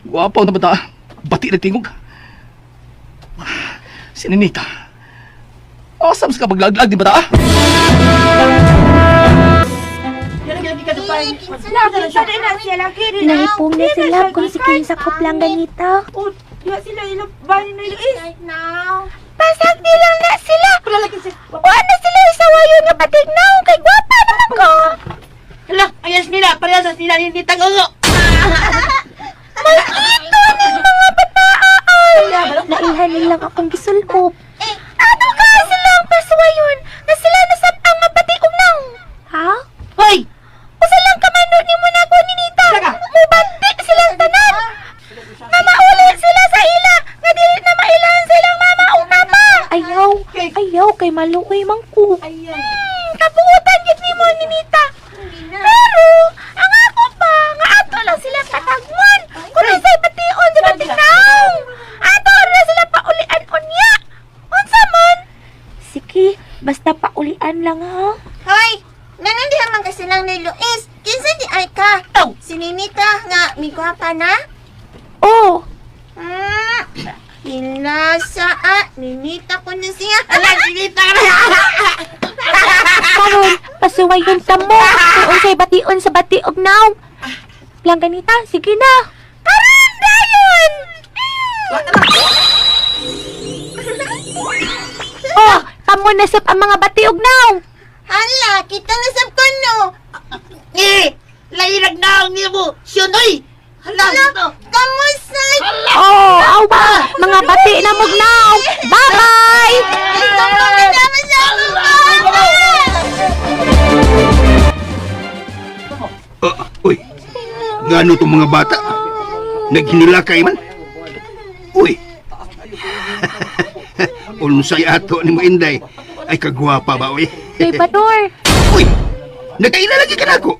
Gwapo na bata. Bati na tingog. Si Ninita. Awesome sa kapaglaglag di bata? Nahipong na sila kung si kinsa ko Plangganita. Oh, diha sila ilang bani na Luis. Pasag di lang na sila! Wa na sila isawayon nga patignaw kay gwapa naman ko! Hala, ayas nila, parehas sa sila ni Tangongo. Makito ning mga bataa ay! Naihan nilang akong gisulop. Ano ka silang pasuwayon na sila nasab ang mapatiog naw? Ha? Hoy! Usa lang kamano ni mo na ko ni Nita. Mubati silang tanan. Nga mauli sila sa ila nga dili na mailan silang mama o papa. Ayaw, ayaw kay maluoy man ko. Kabuutan gid nimo ni Nita. Pero ang ako pa nga ato lang sila patagmon. Kung unsay bation sa batignaw. Ato ra sila paulian unya. Unsa man? Sige, basta paulian lang ha. Hoy! Nanandihan man kasi lang ni Luis. Kinsa di ay ka? Si Ninita nga, may gwapa na? Oh, Hinasa ah, Ninita ko na siya. Ala, sinita ka na! karon pasuwayon ta mo. Kung unsay bation sa batiog naw. Plangganita, sige na. Karon dayon. Oh, kamo na sab ang mga batiog naw. Hala, kita na sab ko no. Eh! Lairag na ang nibo! Siyonoy! Hala, ito! Kamusta? Oh, awa, mga bati na mugnaw. Bye-bye. Ay, na naman sa akong papa! Ah, uy, ngano tong mga bata? Naghinila kay man? Uy! Unsay ato ni mo Inday? Ay kagwapa ba, uy? Kay Bador. Uy! Nagkaila lagi ka nako.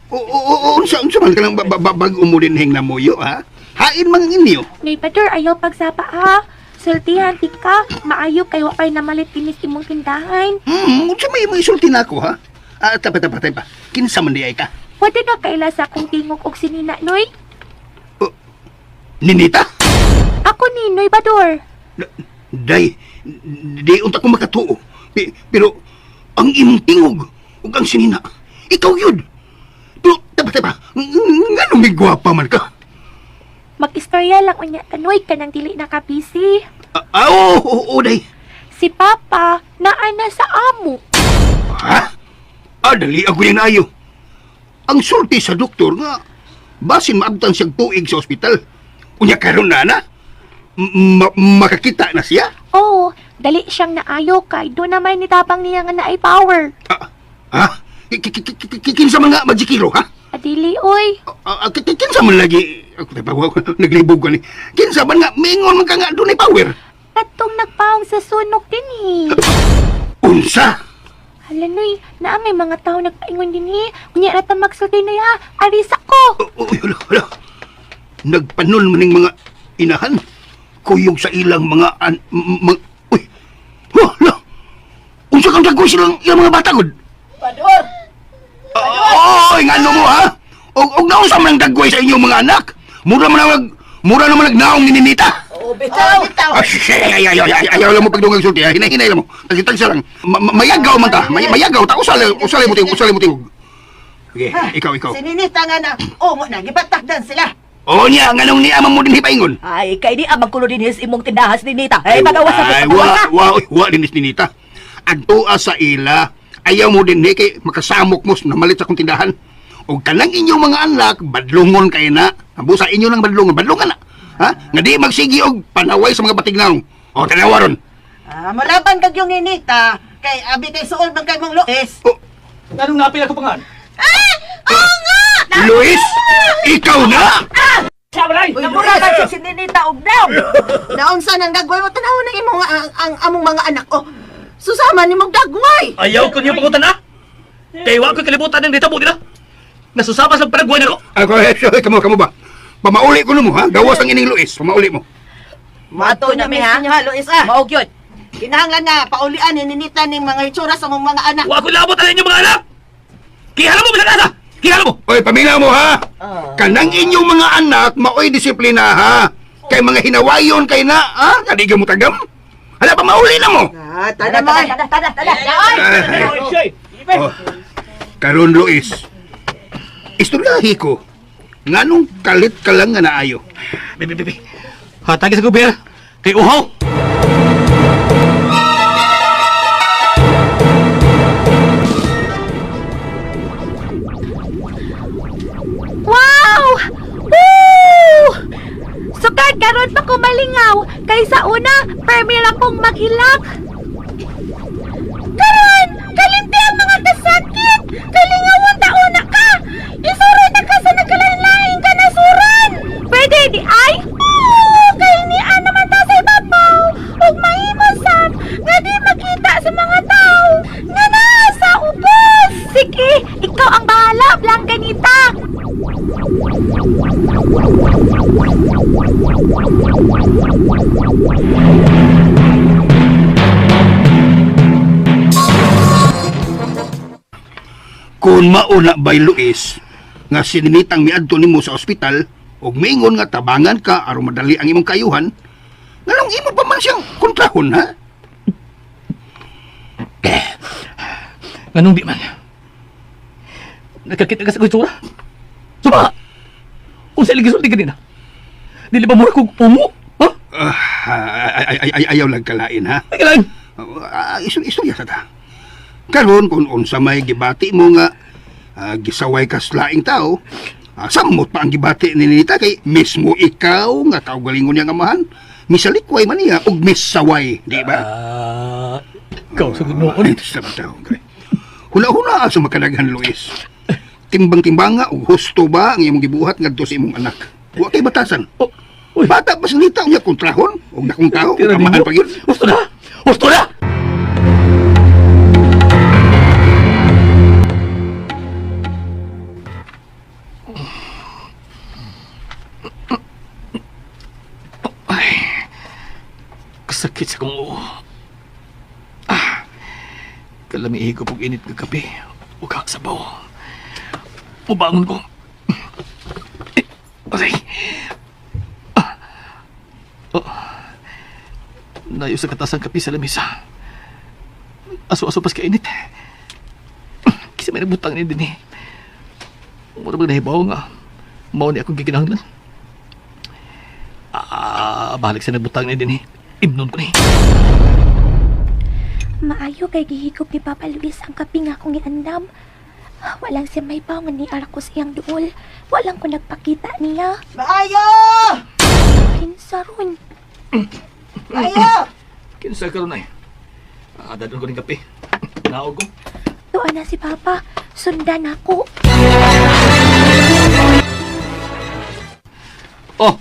O, o, o, unsa unsa man ka lang ba, ba, ba, bag umulinhing na moyo, ha? Hain man ang inyo. Kay Bador, ayaw pagsapa ha. Sultihan tika, maayo kay wa pay namalit kinis imong tindahan. Unsa may mo isulti nako, ha? Ah, tapa tapa tapa. Kinsa man di ay ka? Pwede ka kaila sa akong tingog og sinina, Noy? Ninita? Ako ni Noy Bador. Day, di unta ko makatuo. Pero ang imong tingog ug ang sinina, ikaw yun. Pero tapa tapa, ngano may gwapa man ka? Mag-istorya lang unya ka, Noy, kanang dili na ka busy. Ah, ah, oo, oo, oo, day. Si Papa, naa na sa amo. Ha? Ah, dali ako yan ayo. Ang sulti sa doktor nga, basin maabtan siyang tuig sa ospital. Unya karon na na, makakita na siya. Oo, dali siyang naayo kay doon naman nitabang niya nga naay power. Ah, ha? Kinsa man nga magikiro, ha? Adili, oy. Ah, ah, kinsa man lagi, ako tayo pa, naglibog ko ni. Kinsa man nga, mingon man ka nga doon ay power. Katong nagpaong sa sunog din eh. Unsa? Hala, noy, naa may mga tao nagpaingon din eh. Unya na ta magsulti na ya, arisa ko. Oh, uy, hala, hala. Nagpanon man ning mga inahan. Kuyog sa ilang mga uy, hala. Unsa kang dagko silang ilang mga bata gud? Pador! Oy, ngano mo ha? Og naunsa man ang dagway sa inyong mga anak? Mura naman nagnaong ni Ninita. Oo, bitaw! Ah, ay, ay, ay, ay, ayaw lang mo pagdungag sulti. Ay, hinay-hinay lang mo. Tagsi-tagsa lang. Mayagaw man ta. Mayagaw ta. Usali, usali mo tingog, usali mo tingog. Okay, ikaw, ikaw. Si Ninita nga na, oo na, gibatakdan sila. Oo niya, nganong ni ama mo din hipaingon. Ay, kay di amang kulo din his imong tindahas ni Nita. Ay, pagawas sa Ay, wa, wa, uy, wa din ni Ninita. Adtoa sa ila. Ayaw mo din ni kay makasamok mo namalit sa akong tindahan. Og kanang inyong mga anak, badlungon kay na. Busa inyo lang badlungon, badlungan na. Ha? Nga di magsigi og panaway sa mga batignaw. O tanawa ron. Ah, malaban kag yung Ninita, kay abi kay suol man kay mong Luis. Oh, Anong napil ako pangan? Luis, ikaw na! Uy, mura ba siya si Ninita og naw? Naunsa nang dagway mo tanaw na imong ang among mga anak oh. Susama ni mong dagway. Ayaw ko niyo pangutan ah! Kay wa ko kalibutan ng ditabo nila. Nasusama sa panagway nako. Ako, eh, sorry, kamo, kamo ba? Pamauli ko mo, ha? Gawas ang ining Luis, pamauli mo. Mato na mi ha, Luis ah. Maog yun. Kinahanglan nga paulian ni Ninita ning mga itsura sa mong mga anak. Wa ko labot ang inyong mga anak. Kihala mo bilang asa. Kihala mo. Oy, paminaw mo, ha? Kanang inyong mga anak, maoy disiplina, ha? Kay mga hinawayon kay na, ha? Kadiga mo tagam? Hala, pamauli na mo! Ah, tana mo. Tana, tana, tana. Ay, oh, karon Luis, istoryahi ko, nganong kalit ka lang nga naayo. Bibi bibi. Hatagi sa gobyerno. Kay uhaw. Wow! Woo! Sukad karon pa ko malingaw kay sa una permi ra kong maghilak. Karon, kalimti ang mga kasakit. Kalingawon ta una ka. Isuroy na ka sa nagkalain-laing kanasuran. Pwede di ay? Oo, kay ni ana man ta sa ibabaw ug mahimo sad nga di makita sa mga tao nga naa sa ubos. Sige, ikaw ang bahala, Blancanita. Kung mauna bay Luis, nga sininitang miadto nimo sa ospital, ug miingon nga tabangan ka aron madali ang imong kayuhan, nganong imo pa man siyang kontrahon, ha? Nganong di man. Nakakita ka sa kultura. Suma. Unsa lagi sulti kanina? Dili ba mura kog pumo? Ha? Ah, ay, ay, ay, ayaw lang kalain, ha? Ay lang. Ah, istorya sa ta. Karon kung unsa may gibati mo nga gisaway ka sa laing tao, samot pa ang gibati ni Ninita kay mismo ikaw nga kaugalingon niya nga amahan. Misalikway man niya og misaway, di ba? Ah, ikaw sa noon. Ay, sa tao. Huna-huna sa makadaghan Luis. Timbang-timbanga og husto ba ang imong gibuhat ngadto sa imong anak? Wa kay batasan. Oh, uy. Bata pa sa nita unya kontrahon og dakong tao, Tira amahan ninyo. pa gyud. Husto na! Husto na! Ay, kasakit sa kong ulo. Ah, kalami higop og init nga kape. Ug sabaw. Mubangon ko. Eh, aray. Nayo sa katasang kape sa lamesa. Aso-aso pas kainit. Kasi may nagbutang ni din eh. Mura bang nahibaw nga. Mao ni akong gikinahanglan. Ah, balik sa nagbutang ni din eh. Imnon ko ni. Maayo kay gihigop ni Papa Luis ang kape nga akong giandam. Walang si may nga ni ko sa iyang duol. Walang ko nagpakita niya. Maayo! Kinsa ron? Maayo! Kinsa karon ay. Ah, dadon ko ning kape. Naog ko. Tuan na si Papa. Sundan ako. Oh.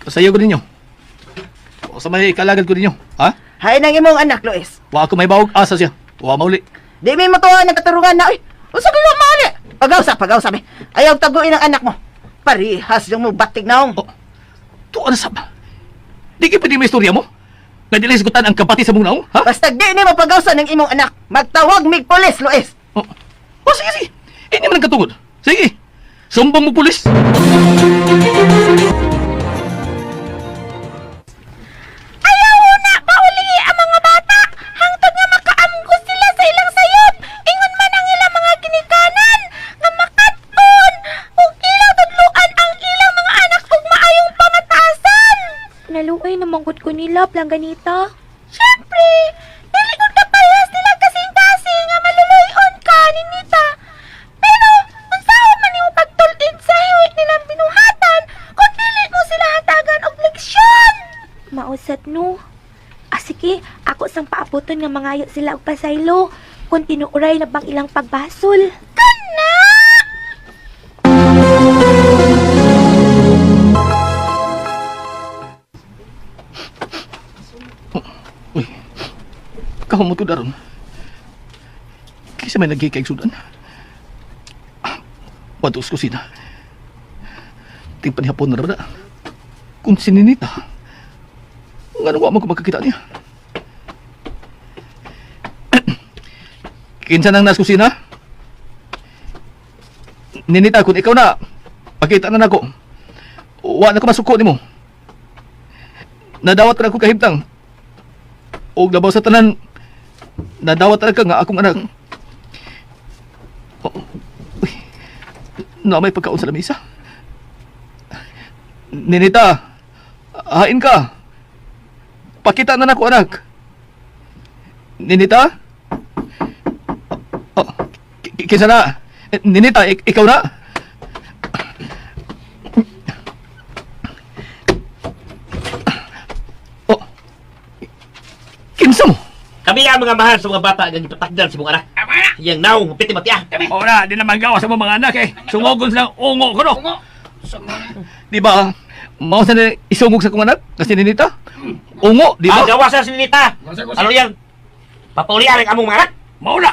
Kasayo ko ninyo. O sa may kalagad ko ninyo, ha? Hay nang imong anak, Luis. Wa ako may bawog asa siya. Wa mauli. Di may matuwa ng katarungan na, uy. Unsa kayo mauli? Pagawsa, pagawsa mi. Ayaw taguin ang anak mo. Parihas yung mo batig naong. Oh. Tuan na sab. Di kay pwede may istorya mo. Nga dili sigutan ang kabati sa mong naong, ha? Basta di ni mo pagawsa ng imong anak. Magtawag mig pulis, Luis. Oh. Oh, sige, sige. Hindi man ang katungod. Sige. Sumbong mo pulis. Ayaw na pauli ang mga bata hangtod nga makaamgos sila sa ilang sayop. Ingon man ang ilang mga ginikanan nga makat-on ug ilang tudluan ang ilang mga anak og maayong pamatasan. Naluoy na manggod ko nila, Plangganita. Syempre, dili gud kapayas nila kasing-kasing nga maluluyon ka ninita. Pero unsaon man nimo pagtul-id sa hiwi nilang binuhatan kung dili mo sila hatagan og leksyon? Mausat no. Ah, sige, ako sang paabuton nga mangayo sila og pasaylo. Kung tinuuray na bang ilang pagbasol. Kana! Uy. Kahumot ko daron. Kisa may nagkikay sudan. Wados ko sina. Tingpan ni hapon na na. Kung sininita. Nga wa man ko magkakita niya. Kinsa nang nas kusina? Ninita, kung ikaw na, pakita na nako. Wa na ko masuko nimo. Nadawat ra ko kahimtang. Og labaw sa tanan, nadawat ra ka nga akong anak. Oh, uy, na may pagkaon sa lamisa. Ninita, hain ka. Pakita na nako anak. Ninita? Oh, kinsa na? Eh, Ninita, ikaw na? Oh, kinsa mo? Kami ang mga mahal sa mga bata nga gipatakdan sa mong anak. Yang naong piti matiya. Ora, di naman gawa sa mga anak eh. Sungogon silang ungo ko no. Di ba? Mao sa na isungog sa kong anak kasi ninita. Ungo, di Ang ba? gawa sa sinita. Ano yan? Papaulian ang among mga anak. Mao na.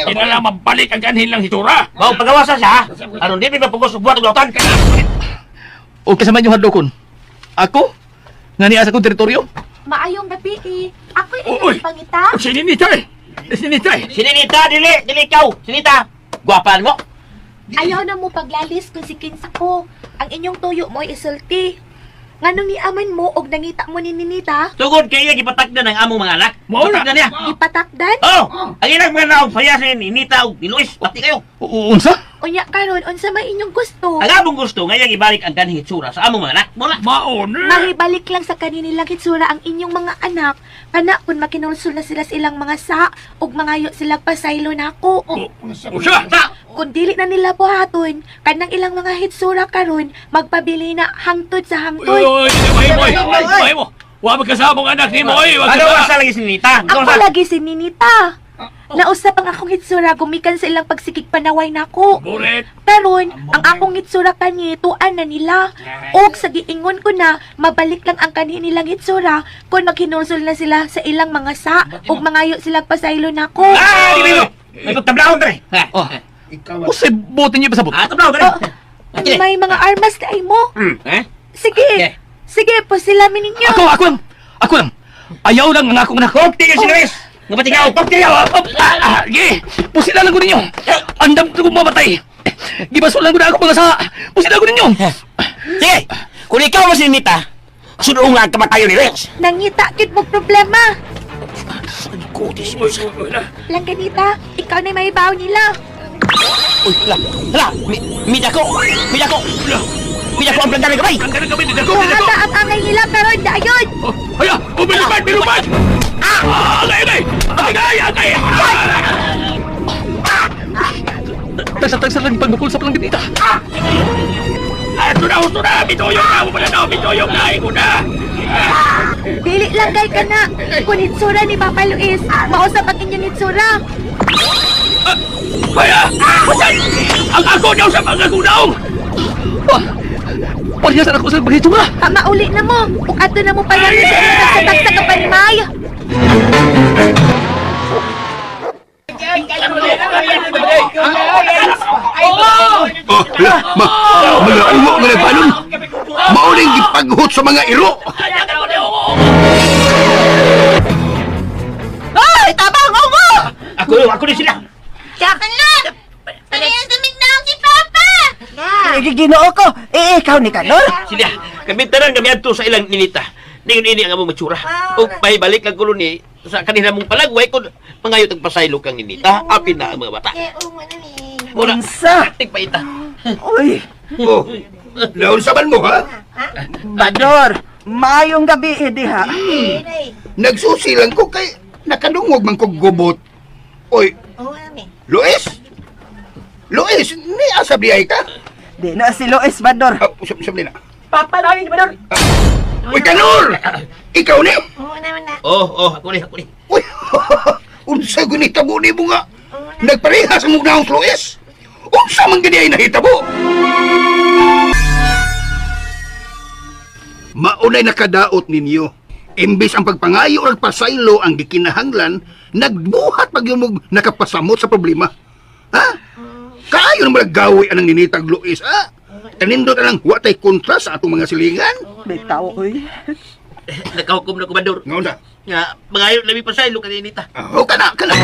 Di na lang mabalik ang kanhin lang hitura. Mao pagawa sa siya. Aron di mi mapugos og buhat og lautan. O kasama niyo hadlokon. Ako? Nga niya sa kong teritoryo? Maayong gabi eh. Ako'y Uy! inyong pangita. Si Ninita eh. Si Ninita eh. Sininita dili, dili ikaw. Sinita. Guwapan mo. Ayaw na mo paglalis kung si kinsa ko. Ang inyong tuyo mo'y isulti. Nganong niaman mo og nangita mo ni Ninita, Tugod kay iya gipatakdan ang among mga anak. Mao na. Patakdan niya. ipatakdan? Oh, ang ilang mga naong saya si Ninita og ni Luis. Pati kayo. Unsa? Unya karon unsa may inyong gusto? Ang among gusto ngayang ibalik ang kanhing hitsura sa among mga anak. Mao na. Mao na. Mahibalik lang sa kaninilang hitsura ang inyong mga anak. Kana kun makinulsul na sila sa ilang mga sa ug mangayo sila pasaylo nako. Unsa? Kung dili na nila buhaton, kanang ilang mga hitsura karon magpabili na hangtod sa Uy, hangtod. uy, mahimo, oy. Mahimo. Wa magkasama ang anak nimo oy. Wa Ano ka. sa lagi sinita? Ako lagi si Ninita. Nausap ang akong hitsura gumikan sa ilang pagsikig panaway nako. Buret. Karon, ang akong hitsura kani tuan na nila. Og sa giingon ko na mabalik lang ang kanhi nilang hitsura kung maghinulsol na sila sa ilang mga sa ug mangayo sila pasaylo nako. Ah, di mo. May pagtablaon dre. Oh. Usay bote niyo pasabot. Ah, tablaon dre. Oh, may mga armas na ay mo. Eh? Sige. Okay. Sige, pusilamin ninyo. Ako, ako lang. Ako lang. Ayaw lang ang akong anak. Kokti si Luis. Nga pati ka, kokti Ah, ah, ah, Gi, pusila lang ko ninyo. Andam ko mamatay. Gibasol lang ko na ako mga sa. Pusila ko ninyo. Sige, kung ikaw mo si Nita, sunoong nga ang kamatayon ni Luis. Nangita gid mo problema. Kutis mo sa... Langganita, ikaw na may baw nila. Uy, hala, hala, midako, midako, midako ang plantang gamay. Ang ganang kami, dito ko, dito ko. Kuhata ang angay nila karon dayon. Oh, Aya, oh, bilupad, bilupad. Ah, agay, agay. Agay, agay. Tagsa-tagsa lang pagbukol sa plangganita. Ato na, husto na! Bituyong na! Wala na! Bituyong na! Iko na! Dili lang kay kana. Kun itsura ni Papa Luis, mausap ang inyong itsura. Kaya! Pasan! Ang ako daw sa mga gunaw! Parehas na ako sa paghitsura. Pa, mauli na mo. Ug ato na mo pananglit sa inyong tagsa-tagsa ka panmay. Oh, la, ma, mga uwo nga nagbalon! Mauling gipaghot sa mga iro! Ay, tabang ungo! Ako, ako ni sila. Hala! Parehas na naong si Papa! Ginoo ko. Eh, ikaw ni Kanor? Sila, kami tanan kami adto sa ilang ninita. Ningon ini ang among matsura. O pahibalik lang kulo ni sa kanila mong palagway kun mangayo tag pasaylo kang ninita. Apin na ang mga bata. Eh, ungo na ni. Muna, Unsa? tigpaita. Uy, Oh, laon sa man mo, ha? Bador, maayong gabi eh, diha. Nagsusilang ko kay nakadungog man kog gubot. Oy, Ungo na ni. Luis! Luis, ni asa biyay ka? Di na si Luis, Bador. Ah, usap usap nila. Papa namin, Bador. Uy, Kanor! Ikaw ni! Ungo na na. Oh, oh, ako ni, ako ni. Uy, unsa gunita mo ni mo nga? Nagparehas ang mong naong Luis! Unsa man gani ay nahitabo? Maunay nakadaot ninyo. Imbis ang pagpangayo o pasaylo ang gikinahanglan, nagbuhat pag yung mong nakapasamot sa problema. Ha? Kaayo naman naggawi anang ninitag Luis, ha? Tanindot anang watay kontra sa atong mga silingan. Bitaw, uy. Nakahukom na ko Bador. Ngaon na. Nga mangayo labi pasaylo kang ninita. Oh, kana, kana.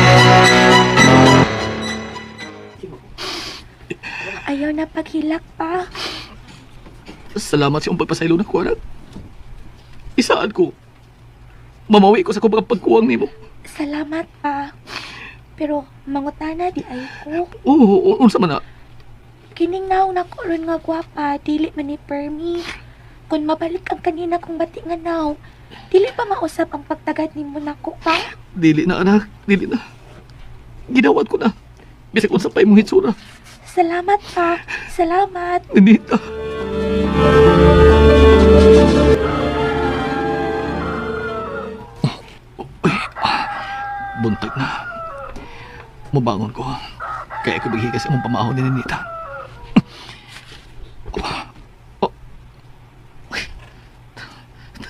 Ayaw na paghilak pa. Salamat sa iyong pagpasaylo na ko, anak. Isaan ko. Mamawi ko sa kong mga pagkuwang nimo. Salamat pa. Pero mangutana di ay ko. Oo, unsa man na. Kining naong nako ron nga gwapa, dili man ni Permi. Kung mabalik ang kanina kong bati nga naw, dili pa mausap ang pagtagad nimo nako pa. Dili na, anak. Dili na. Gidawat ko na. Bisag unsa pa imong hitsura. Salamat pa. Salamat. Ninita. Uy, buntag na. Mabangon ko. Kaya ko maghigas ang pamahon ni Ninita. Oh. Uy,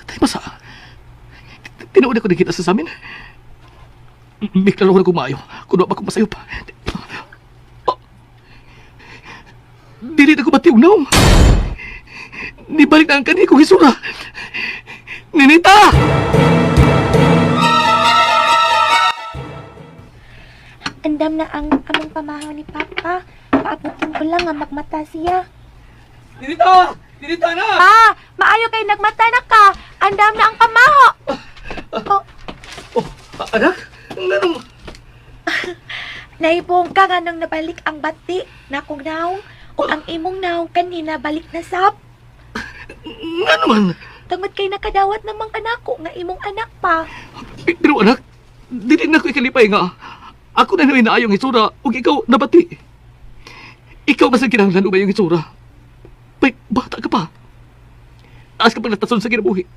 Tay masa. Tinuod ako nakita sa samin. Miklaro ko na kumayo. Kuno pa kong masayop. Oh. Dili na ko batiog naong. Nibalik na ang kani kong hisura. Ninita! Andam na ang among pamahaw ni Papa. Paabutin ko lang nga magmata siya. Ninita! Ninita na! Pa, maayo kay nagmata na ka. Andam na ang pamaho. Oh, Oh, anak? Nganong... naibong ka nga nang nabalik ang bati na kong naong o ang imong naong kanina balik na sap. Nga naman? Tungod kay nakadawat namang anak ko nga imong anak pa. Pero anak, dili na ko ikalipay nga. Ako na naman naayong hitsura ug ikaw nabati. Ikaw mas ang kinahanglan og maayong hitsura. Pay, bata ka pa. Taas ka pang natason sa kinabuhi.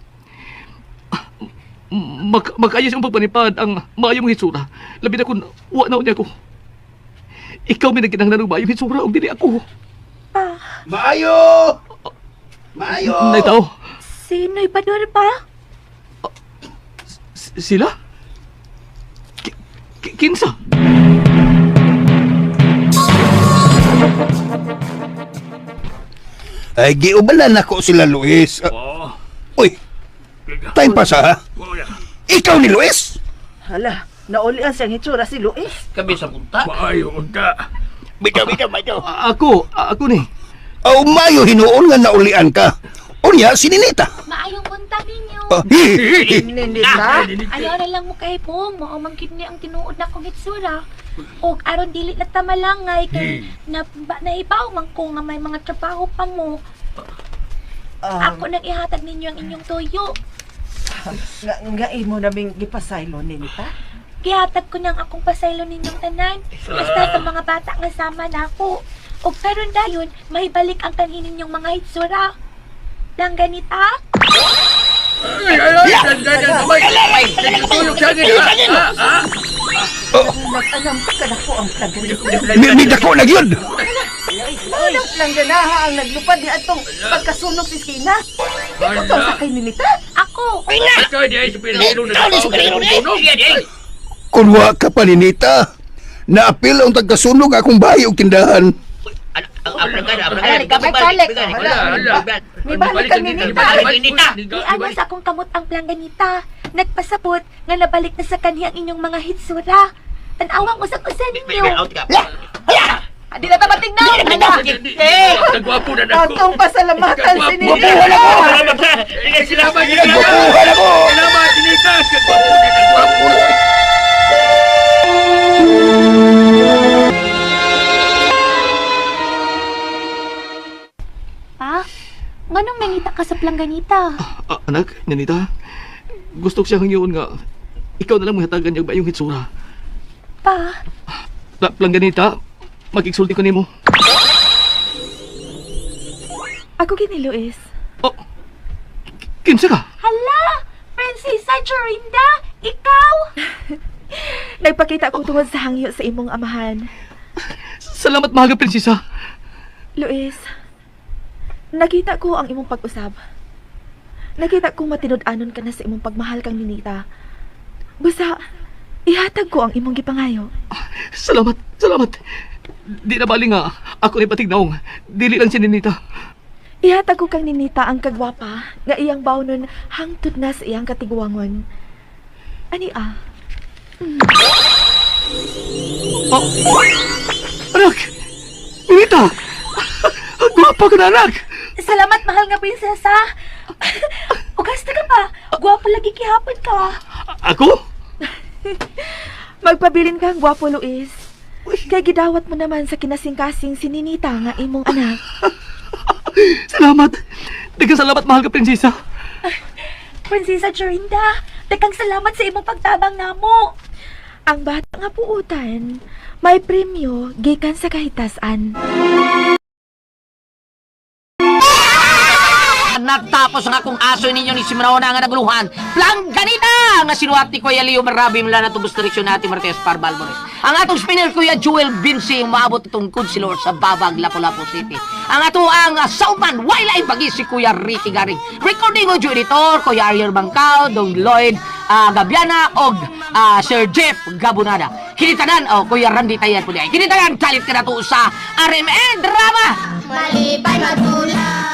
Mag-ayos ang pagpanipad ang maayong hitsura. Labi na kung wa na unya ko. Ikaw may nagkinahanglan og maayong hitsura ug dili ako. Pa, Maayo! Maayo! Nay tao, sino'y bador pa? sila? Kinsa? Ay, giubalan nako sila, Luis. Ah, Uy, time pa sa, ha? Ikaw ni Luis? Hala, naulian siyang hitsura si Luis. Kami sa punta. Bitaw, bitaw, bitaw. Ako ni. Aw, mayo hinuon nga naulian ka. Unya, si Ninita. Maayong buntag ninyo. Ah, hi, hi, hi. Ninita? Ayaw na lang mo kay Pong, mao man gid ni ang tinuod na kong hitsura. Og aron dili na tamalangay kay na ba, naibaw man ko nga may mga trabaho pa mo. Ako nang ihatag ninyo ang inyong tuyo. Nga, nga imo naming gipasaylo, Ninita. Gihatag ko nang akong pasaylo ninyong tanan. Basta sa mga bata nga sama nako. Ug karon dayon, mahibalik ang kanhi ninyong mga hitsura. Langganita? Nag-anam ka na ko ang plangganita. Mi dako na gyud. Anong plangganaha ang naglupad ni atong pagkasunog sa iskina? Ikaw to sa kay Ninita? Ako! Kun wa ka pa ninita, naapil ang tagkasunog akong bahay og tindahan. May balik kang Ninita. Iano sa akong kamot ang plangganita. Nagpasabot nga nabalik na sa kanhi ang inyong mga hitsura. Tanawang usag-usa ninyo. Di na ta matignan. Eh, atong pasalamatan si Ninita. Gwapuhan ako! Gwapuhan ako! Pa, nganong nangita ka sa plangganita? Ah, anak, Ninita, gusto ko siya hangyoon nga ikaw na lang mahatagan niya ba yung hitsura. Pa, Plangganita, magigsulti ko nimo. Ako kini Luis. Oh, kinsa ka? hala! Prinsesa Jorinda! Ikaw! Nagpakita ko tungod sa hangyo sa imong amahan. Salamat mahal ka, prinsesa. Luis, nakita ko ang imong pag-usab. Nakita ko matinud-anon ka na sa imong pagmahal kang Ninita. Busa, ihatag ko ang imong gipangayo. Salamat, salamat. Di na bali nga, ako ni Patignaong. Dili lang si Ninita. Ihatag ko kang Ninita ang kagwapa nga iyang bawnon hangtod na sa iyang katiguangon. Ani ah? Oh. Anak! Ninita! Ang gwapa ka na, anak! Salamat, mahal nga prinsesa! Ugasta ka pa! Gwapo lagi gihapon ka! Ako? Magpabilin ka ang gwapo, Luis. Kay gidawat mo naman sa kinasingkasing si Ninita nga imong anak. Salamat! Daghang salamat, mahal ka, prinsesa. Prinsesa Jorinda, daghang salamat sa imong pagtabang namo. Ang bata nga puutan, may premyo gikan sa kahitasan. Nagtapos ang akong aso ninyo ni Simrona nga naguluhan. Plangganita nga sinuwat ni Kuya Leo Marabi mula na tubos direksyon natin Martes Parval Mores. Ang atong spinner Kuya Jewel Vinci maabot tungkod si Lord sa Babag, Lapu-Lapu City. Ang ato ang sauman Wailay Bagi si Kuya Ricky Garing. Recording audio editor Kuya Ariel Bangkao, Dong Lloyd Gabiana og Sir Jeff Gabunada. Kinitanan oh, Kuya Randy Tayan po diay. Kinitanan kalit ka na to sa RMN Drama. Malipay matulog.